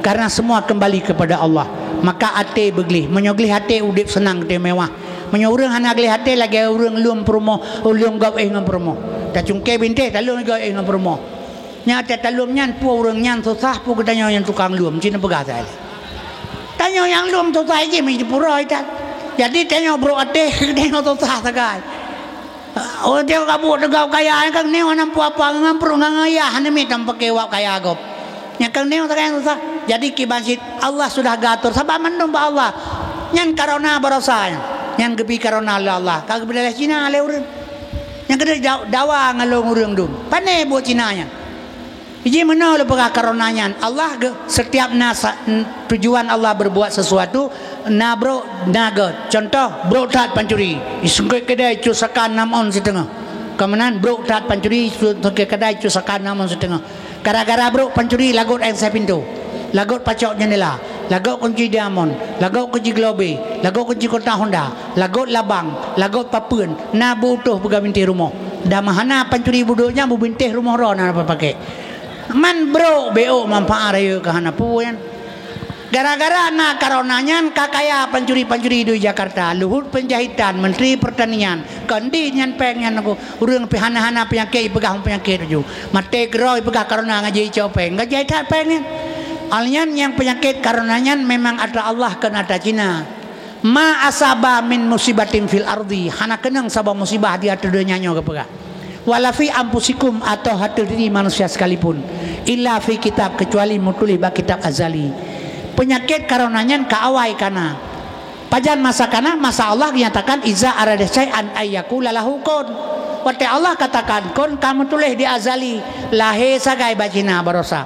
Karena semua kembali kepada Allah. Maka até beugleh. Meunyoe gleh até, udép seunang, geutanyoe mewah. Meunyoe ureuëng hana gleh até, lagée ureuëng lom peurumoh, lom gob éh ngon peurumoh. Tacungké bintéh, talom gob éh ngon peurumoh. Nyang até talom nyan, peue ureuëng nyan susah, peue geutanyoe nyang tukang lom, cit na peugah sagai. Tanyoe nyang lom susah jih, meusipuroe that. Jadi tanyoe brok até, tanyoe susah sagai. Oh, teuka buet teuga kaya, kan nyoe hana peue-apa, ngon pruet ngon ayah, hana miet tameupakè wab kaya gob. Nyang keuneuk sagai susah. Jadi kiban cit Allah sudah geuatur, sabab mandum bak Allah. Nyan karona barosa nyan. Nyan geubri karona lé Allah. Ka geubri lé Cina lé ureuëng. Nyang keudeh da-, dawa ngon lôn ureuëng dum. Pané buet Cina nyan. Jih meunoe lôn peugah karona nyan. Allah ge-, setiap na sa-, n-, tujuan Allah berbuat sesuatu, na brok, na gét. Contoh, brok that pancuri. Isungkét keudai cut saka nam ôn siteungoh. Ka meunan brok that pancuri, isungkét keudai cut saka nam ôn siteungoh. Gara-gara brok pancuri lagot ék sai pintoe, lagot pacok jeundela, lagot kunci diamond, lagot kunci globe, lagot kunci kotak honda, lagot labang, lagot papeuen, na beu-utoh peugah bintéh rumoh. Dama hana pancuri budok nyan beubintéh rumoh droe na paké. Man brok bék manfaat rayeuk ka hana peue nyan. Gara-gara na karona nyan ka kaya pancuri-pancuri di Jakarta, Luhut Panjaitan, Menteri Pertanian, kon di nyan péng nyan. Ureuëng pih hana-hana peunyakét, ipeugah peunyakét laju. Maté keudroe ipeugah karona ngaji icok péng. Ngaji that péng nyan. Hal nyan nyang peunyakét karona nyan memang atra Allah kon atra Cina. Ma asaba min musibatin fil ardi. Hana keunong saboh musibah di ateueh donya nyoe geupeugah. Wala fi anfusikum, atau ateueh diri manusia sekalipun. Illa fi kitab, kecuali meutuléh bak kitab azali. Peunyakét karona nyan ka awai kana. Pajan masa kana, masa Allah nyatakan, "Iza arada syai'an ayyakula lahu kun." Watée Allah katakan kun, ka meutuléh di azali, lahé sagai bak Cina barosa.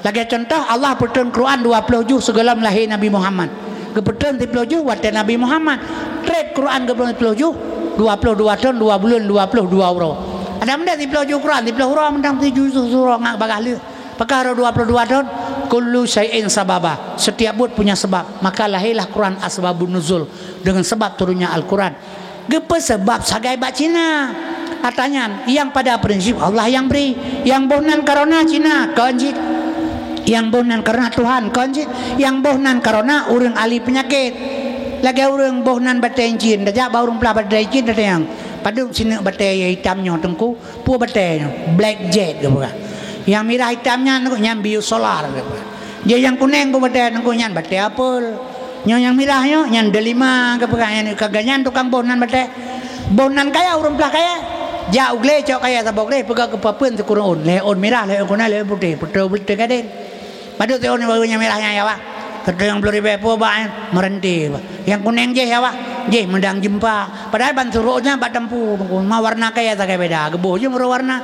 Lagée contoh, Allah peutrön Quran dua ploh juh sigohlom lahé Nabi Muhammad. Geupeutrön siploh juh watée Nabi Muhammad. Trép Quran geupeutrön siploh juh, dua ploh dua thon, dua buleuen, dua ploh dua uroe. Ada meunan siploh juh Quran, siploh uroe mantong tujoh juh surah ngat bagaih lheueh. Pakon rot dua ploh dua thon, kullu syai'in sababa. Setiap buet punya sebab. Maka lahirlah Quran asbabun nuzul, dengan sebab turunnya Al-Quran. Geupeusebab sagai bak Cina. Atra nyan, nyang pada prinsip Allah nyang bri. Nyang boh nan karona Cina, kon cit. Nyang boh nan karona Tuhan, kon cit. Nyang boh nan karona ureuëng ahli peunyakét. Lagée ureuëng boh nan batée incin, tajak bak ureuëng peulaih batée incin, tatanyong, "Padub sineuk batée nyang itam nyoe, Teungku?" Peue batée nyoe? Black jet geupeugah. Nyang mirah itam nyan, nyan biosolar geupeugah. Jadi nyang kunéng peue batée, nyan batée apel. Nyoe nyang mirah nyoe, nyan delima geupeugah, nyan ka geuh nyan tukang boh nan batée. Boh nan kaya, ureuëng peulaih kaya. Jak u glé cok kayèe saboh glé, peugah keu papeuen sikureueng ôn, lhèe ôn mirah, lhèe ôn kunèng, lhèe ôn putéh, peutrok beutôi gadeng. Padub siôn nyang mirah nyan ya, Bah. Seuteung ploh ribèe peue bak nyan, meuranté, Bah. Nyang kunèng jih ya, Bah. Jih meudang jeumpa. Padahai ban surok nyan bak tampu, ma warna kayèe sagai beda, geuboh jeuem ureueng warna.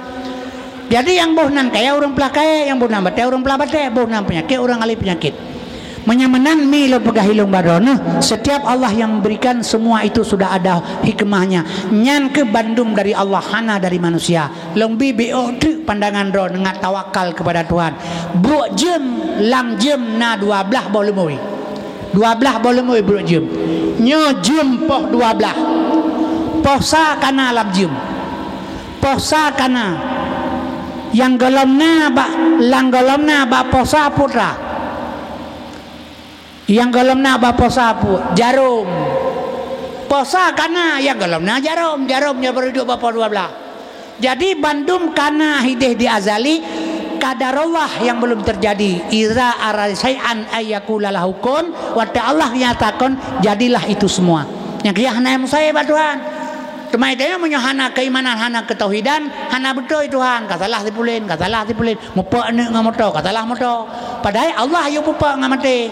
Jadi nyang boh nan kayèe ureueng plah kayèe, nyang boh nan batèe ureueng plah batèe, boh nan peunyakét ureueng ahli peunyakét. Meunyoe meunan mi lôn peugah ilôn bak droeneuh, setiap Allah yang memberikan semua itu sudah ada hikmahnya. Nyan keuh bandum dari Allah, hana dari manusia. Lôn bi biôh teuk pandangan droeneuh ngat tawakal kepada Tuhan. Brôk jeuem, lam jeuem na dua blaih boh leumui. Dua blaih boh leumui brôk jeuem. Nyoe jeuem poh dua blaih. Poh sa ka na lam jeuem. Poh sa ka na. Nyang gohlom na bak, nyang gohlom na bak poh sa putra. Nyang gohlom na bak poh sa pu-, jarom. Poh sa ka na, nyang gohlom na jarom. Jarom nyoe baru duek bak poh dua blaih. Jadi bandum ka na hideh di azali, qadarullah yang belum terjadi. Iza arada syai'an ayyakula lahu kun, watèe Allah nyatakan, jadilah itu semua. Nyang keu nyan hana mustahil bak Tuhan. Teuma tanyoe meunyoe hana keimanan, hana keutauhidan, hana beutôi Tuhan, ka salah si pulen, ka salah si pulen. Mupok aneuk ngon moto, ka salah moto. Padahai Allah yue pupok ngon maté.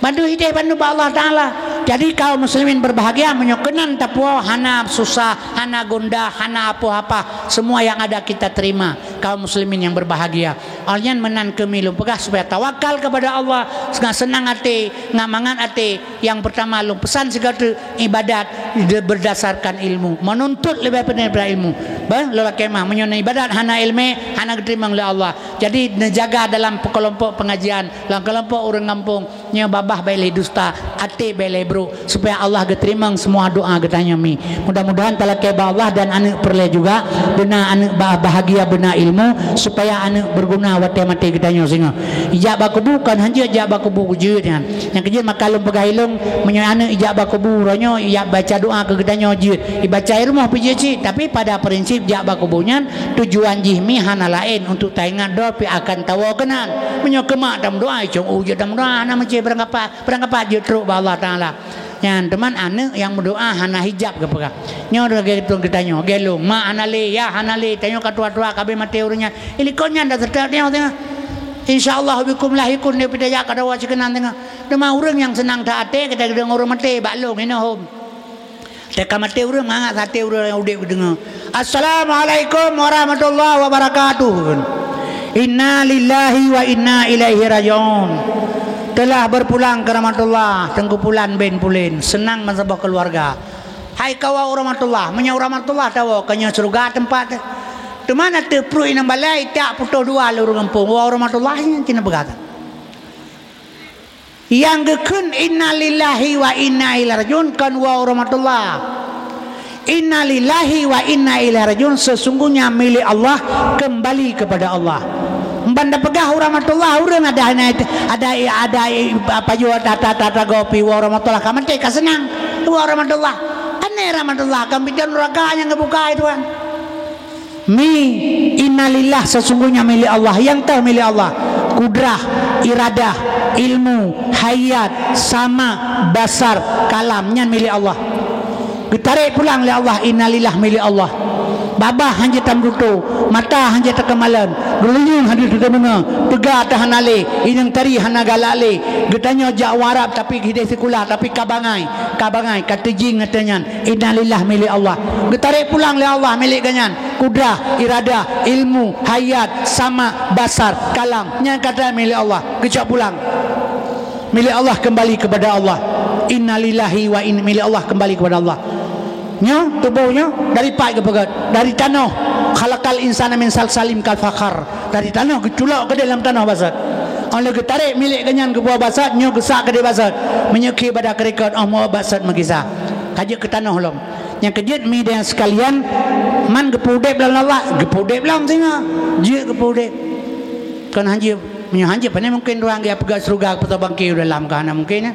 Bandum hideh bandum bak Allah Taala. Jadi kaum muslimin berbahagia meunyoe keunan tapuwoe hana susah, hana gundah, hana apoh-apah. Semua yang ada kita terima. Kaum muslimin yang berbahagia. Awak nyan meunan keuh mi lôn peugah supaya tawakal kepada Allah, ngat seunang até, ngat mangat até. Nyang peurtama lôn peusan sigoe teuk, ibadat de-, berdasarkan ilmu, menuntut leubeh pandai daripada ilmu. Bah, lôn lakèe meu'ah, meunyoe ibadat hana ileumèe, hana geuteurimong lé Allah. Jadi neujaga dalam kelompok pengajian, dalam kelompok ureueng gampông, nyoe babah bèk lé dusta, até bèk lé brôk, supaya Allah geuteurimong semua doa geutanyoe mi. Mudah-mudahan talakèe bak Allah dan aneuk peureulèe juga beuna aneuk ba-, bahagia beuna ilmu, supaya aneuk berguna watèe maté geutanyoe singoh. Ijak bak kubu kon hanjeuet jak bak kubu jeuet nyan. Nyang keujeuet maka lôn peugah ilôn, meunyoe aneuk ijak bak kubu uroe nyoe, ijak baca doa keu geutanyoe jeuet. Ibaca i rumoh pih jeuet cit, tapi pada prinsip jak bak kubu nyan tujuan jih mi hana laén untuk taingat droe pih akan tawoe keunan. Meunyoe keu mak tameudoa, icong u jeuet tameudoa, hana meucé beurangkapat, beurangkapat jeuet trok bak Allah Taala. Nyan teuma aneuk nyang meudoa hana hijab geupeugah. Nyoe lagèe tuan geutanyoe, gèlong, mak hana lé, yah hana lé, tanyoe ka tuha-tuha ka abéh maté ureueng nyan. Ilikot nyan dah seutôt nyoe teuh. Insya Allah bikum lahikun, dia pih tajak ka dawa sikeunan teungoh. Teuma ureueng nyang seunang that até, kita geudeungoe ureueng maté bak lôn inoe hom. Teuka maté ureueng mangat até ureueng nyang udép geudeungoe. Assalamualaikum warahmatullahi wabarakatuh. Inna lillahi wa inna ilaihi raji'un. Telah berpulang ke rahmatullah, Teungku Pulan bin Pulen, seunang meusaboh keuluwarga. Hai kawa u rahmatullah, meunyoe u rahmatullah tawoe, ka nyoe syeuruga teumpat. Teuma na teuh pruet inong balai, tak putôh dua lé ureueng gampông, wa u rahmatullah nyan cit na peugah. Nyang geukheun inna lillahi wa inna ilaihi raji'un kon wa rahmatullah. Inna lillahi wa inna ilaihi raji'un, sesungguhnya milik Allah, kembali kepada Allah. Ban tapeugah wa rahmatullah, ureueng ada, ada, ada, apa jua, tata, tata gopi wa rahmatullah, ka maté ka seunang. Wa rahmatullah. Aneh rahmatullah, kan pintoe nuraka nyang geubuka, hai Tuhan. Mi, innalillah, sesungguhnya milik Allah, nyang teuh milik Allah. Kudrah, iradah, ilmu, hayat, sama, basar, kalam, nyan milik Allah. Geutarek pulang lé Allah, innalillah milik Allah. Babah hanjeuet tameututoe, mata hanjeuet takeumalon, geulinyueng hanjeuet tadeungoe, teuga hana lé, inong tari hana galak lé. Geutanyoe jak u Arab tapi hideh sikula, tapi ka bangai, ka bangai, ka teujing ateueh nyan. Innalillah milik Allah. Geutarek pulang lé Allah milik geuhnyan. Kudrah, iradah, ilmu, hayat, sama, basar, kalam. Nyan ka that milik Allah. Geucok pulang. Milik Allah kembali kepada Allah. Innalillahi wa in-, milik Allah kembali kepada Allah. Nyoe, tuboh nyoe, dari pat geupeugöt? Dari tanoh. Khalaqal insana min salsalin kal fakhar. Dari tanoh, geuculok keudéh lam tanoh basot. Óh lheueh geutarek milik geuhnyan geuboh basot, nyoe geusak keudéh basot. Meunyoe kheueh bak keurikot, óh meu basot meugisa. Ka jeuet keu tanoh lom. Nyang keujeuet mi dan sekalian, man geupeu udép lom Allah, geupeu udép lom singoh. Jeuet geupeu udép. Kon hanjeuet, meunyoe hanjeuet, pane mungken ureueng geupeugah syeuruga, geupeugah bangke u dalam, ka hana mungken, ya.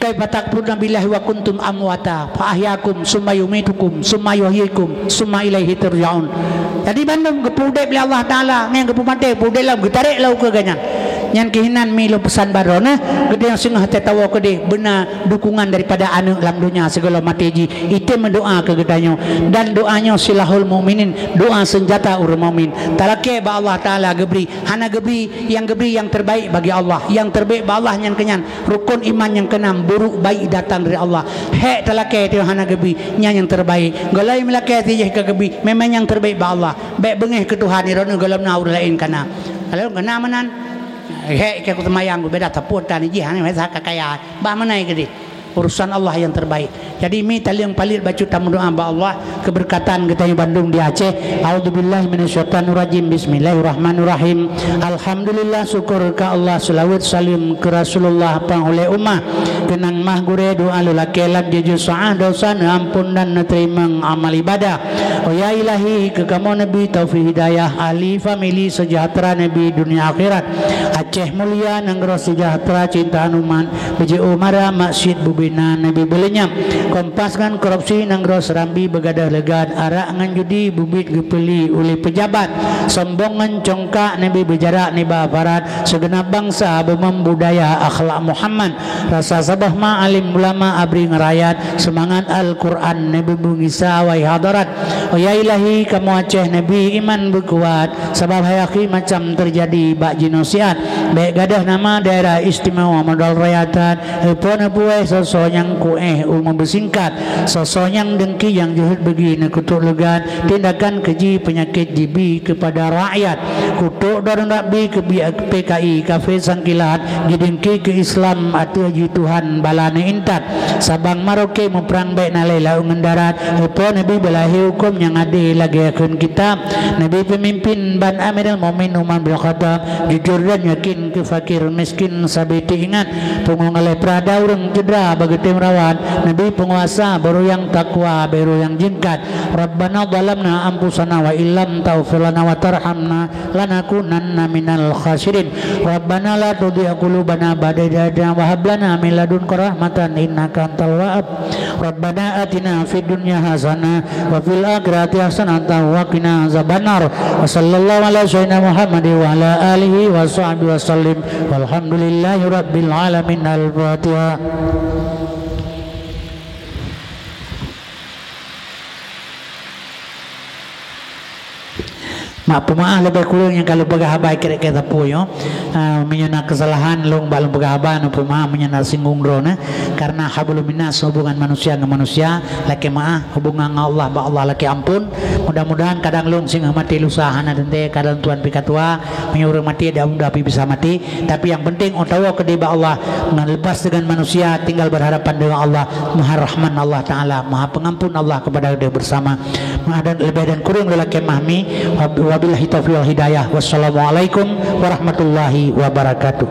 Kaifa takfuruna billahi wa kuntum amwata fa ahyakum summa yumitukum summa yuhyikum summa ilaihi turja'un. Jadi bandum geupeu udép lé Allah Taala, nyang geupeu maté, peu udép lom, geutarek lom keu geuhnyan. Nyan keuh inan mi lôn peusan bak droeneuh, geutanyoe singoh tatawoe keudeh beuna dukungan daripada aneuëk lam donya sigohlom maté jih. Item meudoá keu geutanyoe, dan doá nyoe silahul mukminin, doá seunjata ureuëng mukmin. Talakée bak Allah Taala geubri, hana geubri, nyang geubri nyang terbaik bagi Allah. Nyang terbaik bak Allah nyan keuh nyan rukon iman nyang keunam, buruk baik datang dari Allah. Hék talakée tanyoe hana geubri, nyan nyang terbaik. Gohlom meulakée tijih ka geubri, memang nyang terbaik bak Allah. Bék beungéh keu Tuhan, droeneuh gohlom na ureuëng laén ka na. Kalau keu na meunan, hék keu seumayang beda tapot tan jih, hana masa ka kaya. Bah meunan keudeh. Urusan Allah yang terbaik. Jadi mi taleueng paleuet bacut tameudoá bak Allah keubeurkatan geutanyoe bandum di Aceh. A'udzubillahi minasyaitonirrajim. Bismillahirrahmanirrahim. Alhamdulillah, syukur keu Allah, seulaweuet saleuem keu Rasulullah pang ulée ummah. Keunang mah gurée doá lôn lakée lam jeuet saát dosa, neuampon dan neuteurimong amal ibadah. Oh ya Ilahi, keu kamoe neubri taufik hidayah, ahli famili seujahteura neubri dunia akhirat. Aceh mulia nanggroe seujahteura cinta umat, beujiôh mara maksiet bubena neubri beuleunyab. Kompas ngon korupsi nanggroe seurambi beugadôh leugat, arak ngon judi beubiet geupeuli uleh peujabat. Sombong ngon congkak neubri beujarak nibak aparat, seugeunab bansa beumeuem budaya akhlak Muhammad. Rasa saboh ma alim ulama abri ngon rakyat, seumangat Al-Quran neubri beugisa wai hadarat. Oh ya Ilahi, kamoe Aceh neubri iman beukuat, sabab hai akhi macam teujadi bak jinoe siat. Bék gadôh nama daerah istimewa modal raya that, eupo neupuéh soe-soe nyang kuéh umu beusingkat, soe-soe nyang deungki nyang jeuhet beugi neukutôk leugat, tindakan keuji peunyakét jibi keupada rakyat. Kutôk droeneuh Rabbi keu P K I, kafé sangkilat, jideungki keu Islam ateueh jih Tuhan bala neuintat. Sabang Maroke muprang bék na lé laôt ngon darat, eupo neubri beulahé huköm nyang adé lagée kheun kitab. Neubri peumimpin ban Amirul Mukminin Umar bin Khattab, jujur dan yakin keu fakir miskin sabe teuingat. Pungo ngon lepra dan ureuëng cedera bak geutem rawat. Neubri peunguasa barô nyang takwa, barô nyang jingkat. Rabbana zalamna anfusana wa illam taghfir lana wa tarhamna lanakunanna minal khasirin. Rabbana la tuzigh qulubana ba'da idh hadaytana wa hab lana min ladunka rahmatan innaka antal wahhab. Rabbana atina fid dunya hasanah wa fil akhirati hasanatan wa qina azabannar. Wa sallallahu ala sayyidina Muhammadin wa ala alihi wa sahbihi wa sallim. Walhamdulillahi rabbil alamin. Al-Fatihah. Mak peumaáh leubeh kureueng nyang ka lôn peugah haba keu sapeue nyoe. Ah, meunyoe na keusalahan lôn bak lôn peugah haba, na peumaáh meunyoe na singgung droeneuh, karena hablum minnas hubungan manusia ngon manusia, lakée maáh, hubungan ngon Allah bak Allah lakée amphon. Mudah-mudahan kadang lôn singoh maté lusa hana teuntée, kadang Tuhan pih ka tuha, meunyoe ureuëng maté dak muda pih bisa maté. Tapi nyang penting, ôh tawoe keudeh bak Allah, ngon leubeh deungon manusia, tinggal berhadapan dengan Allah. Maha Rahman Allah Taala, Maha Pengampun Allah kepada geutanyoe bersama. Maha dan leubeh dan kureueng lôn lakée maáh mi. Wab-, wabillahi taufiq wal hidayah. Wassalamualaikum warahmatullahi wabarakatuh.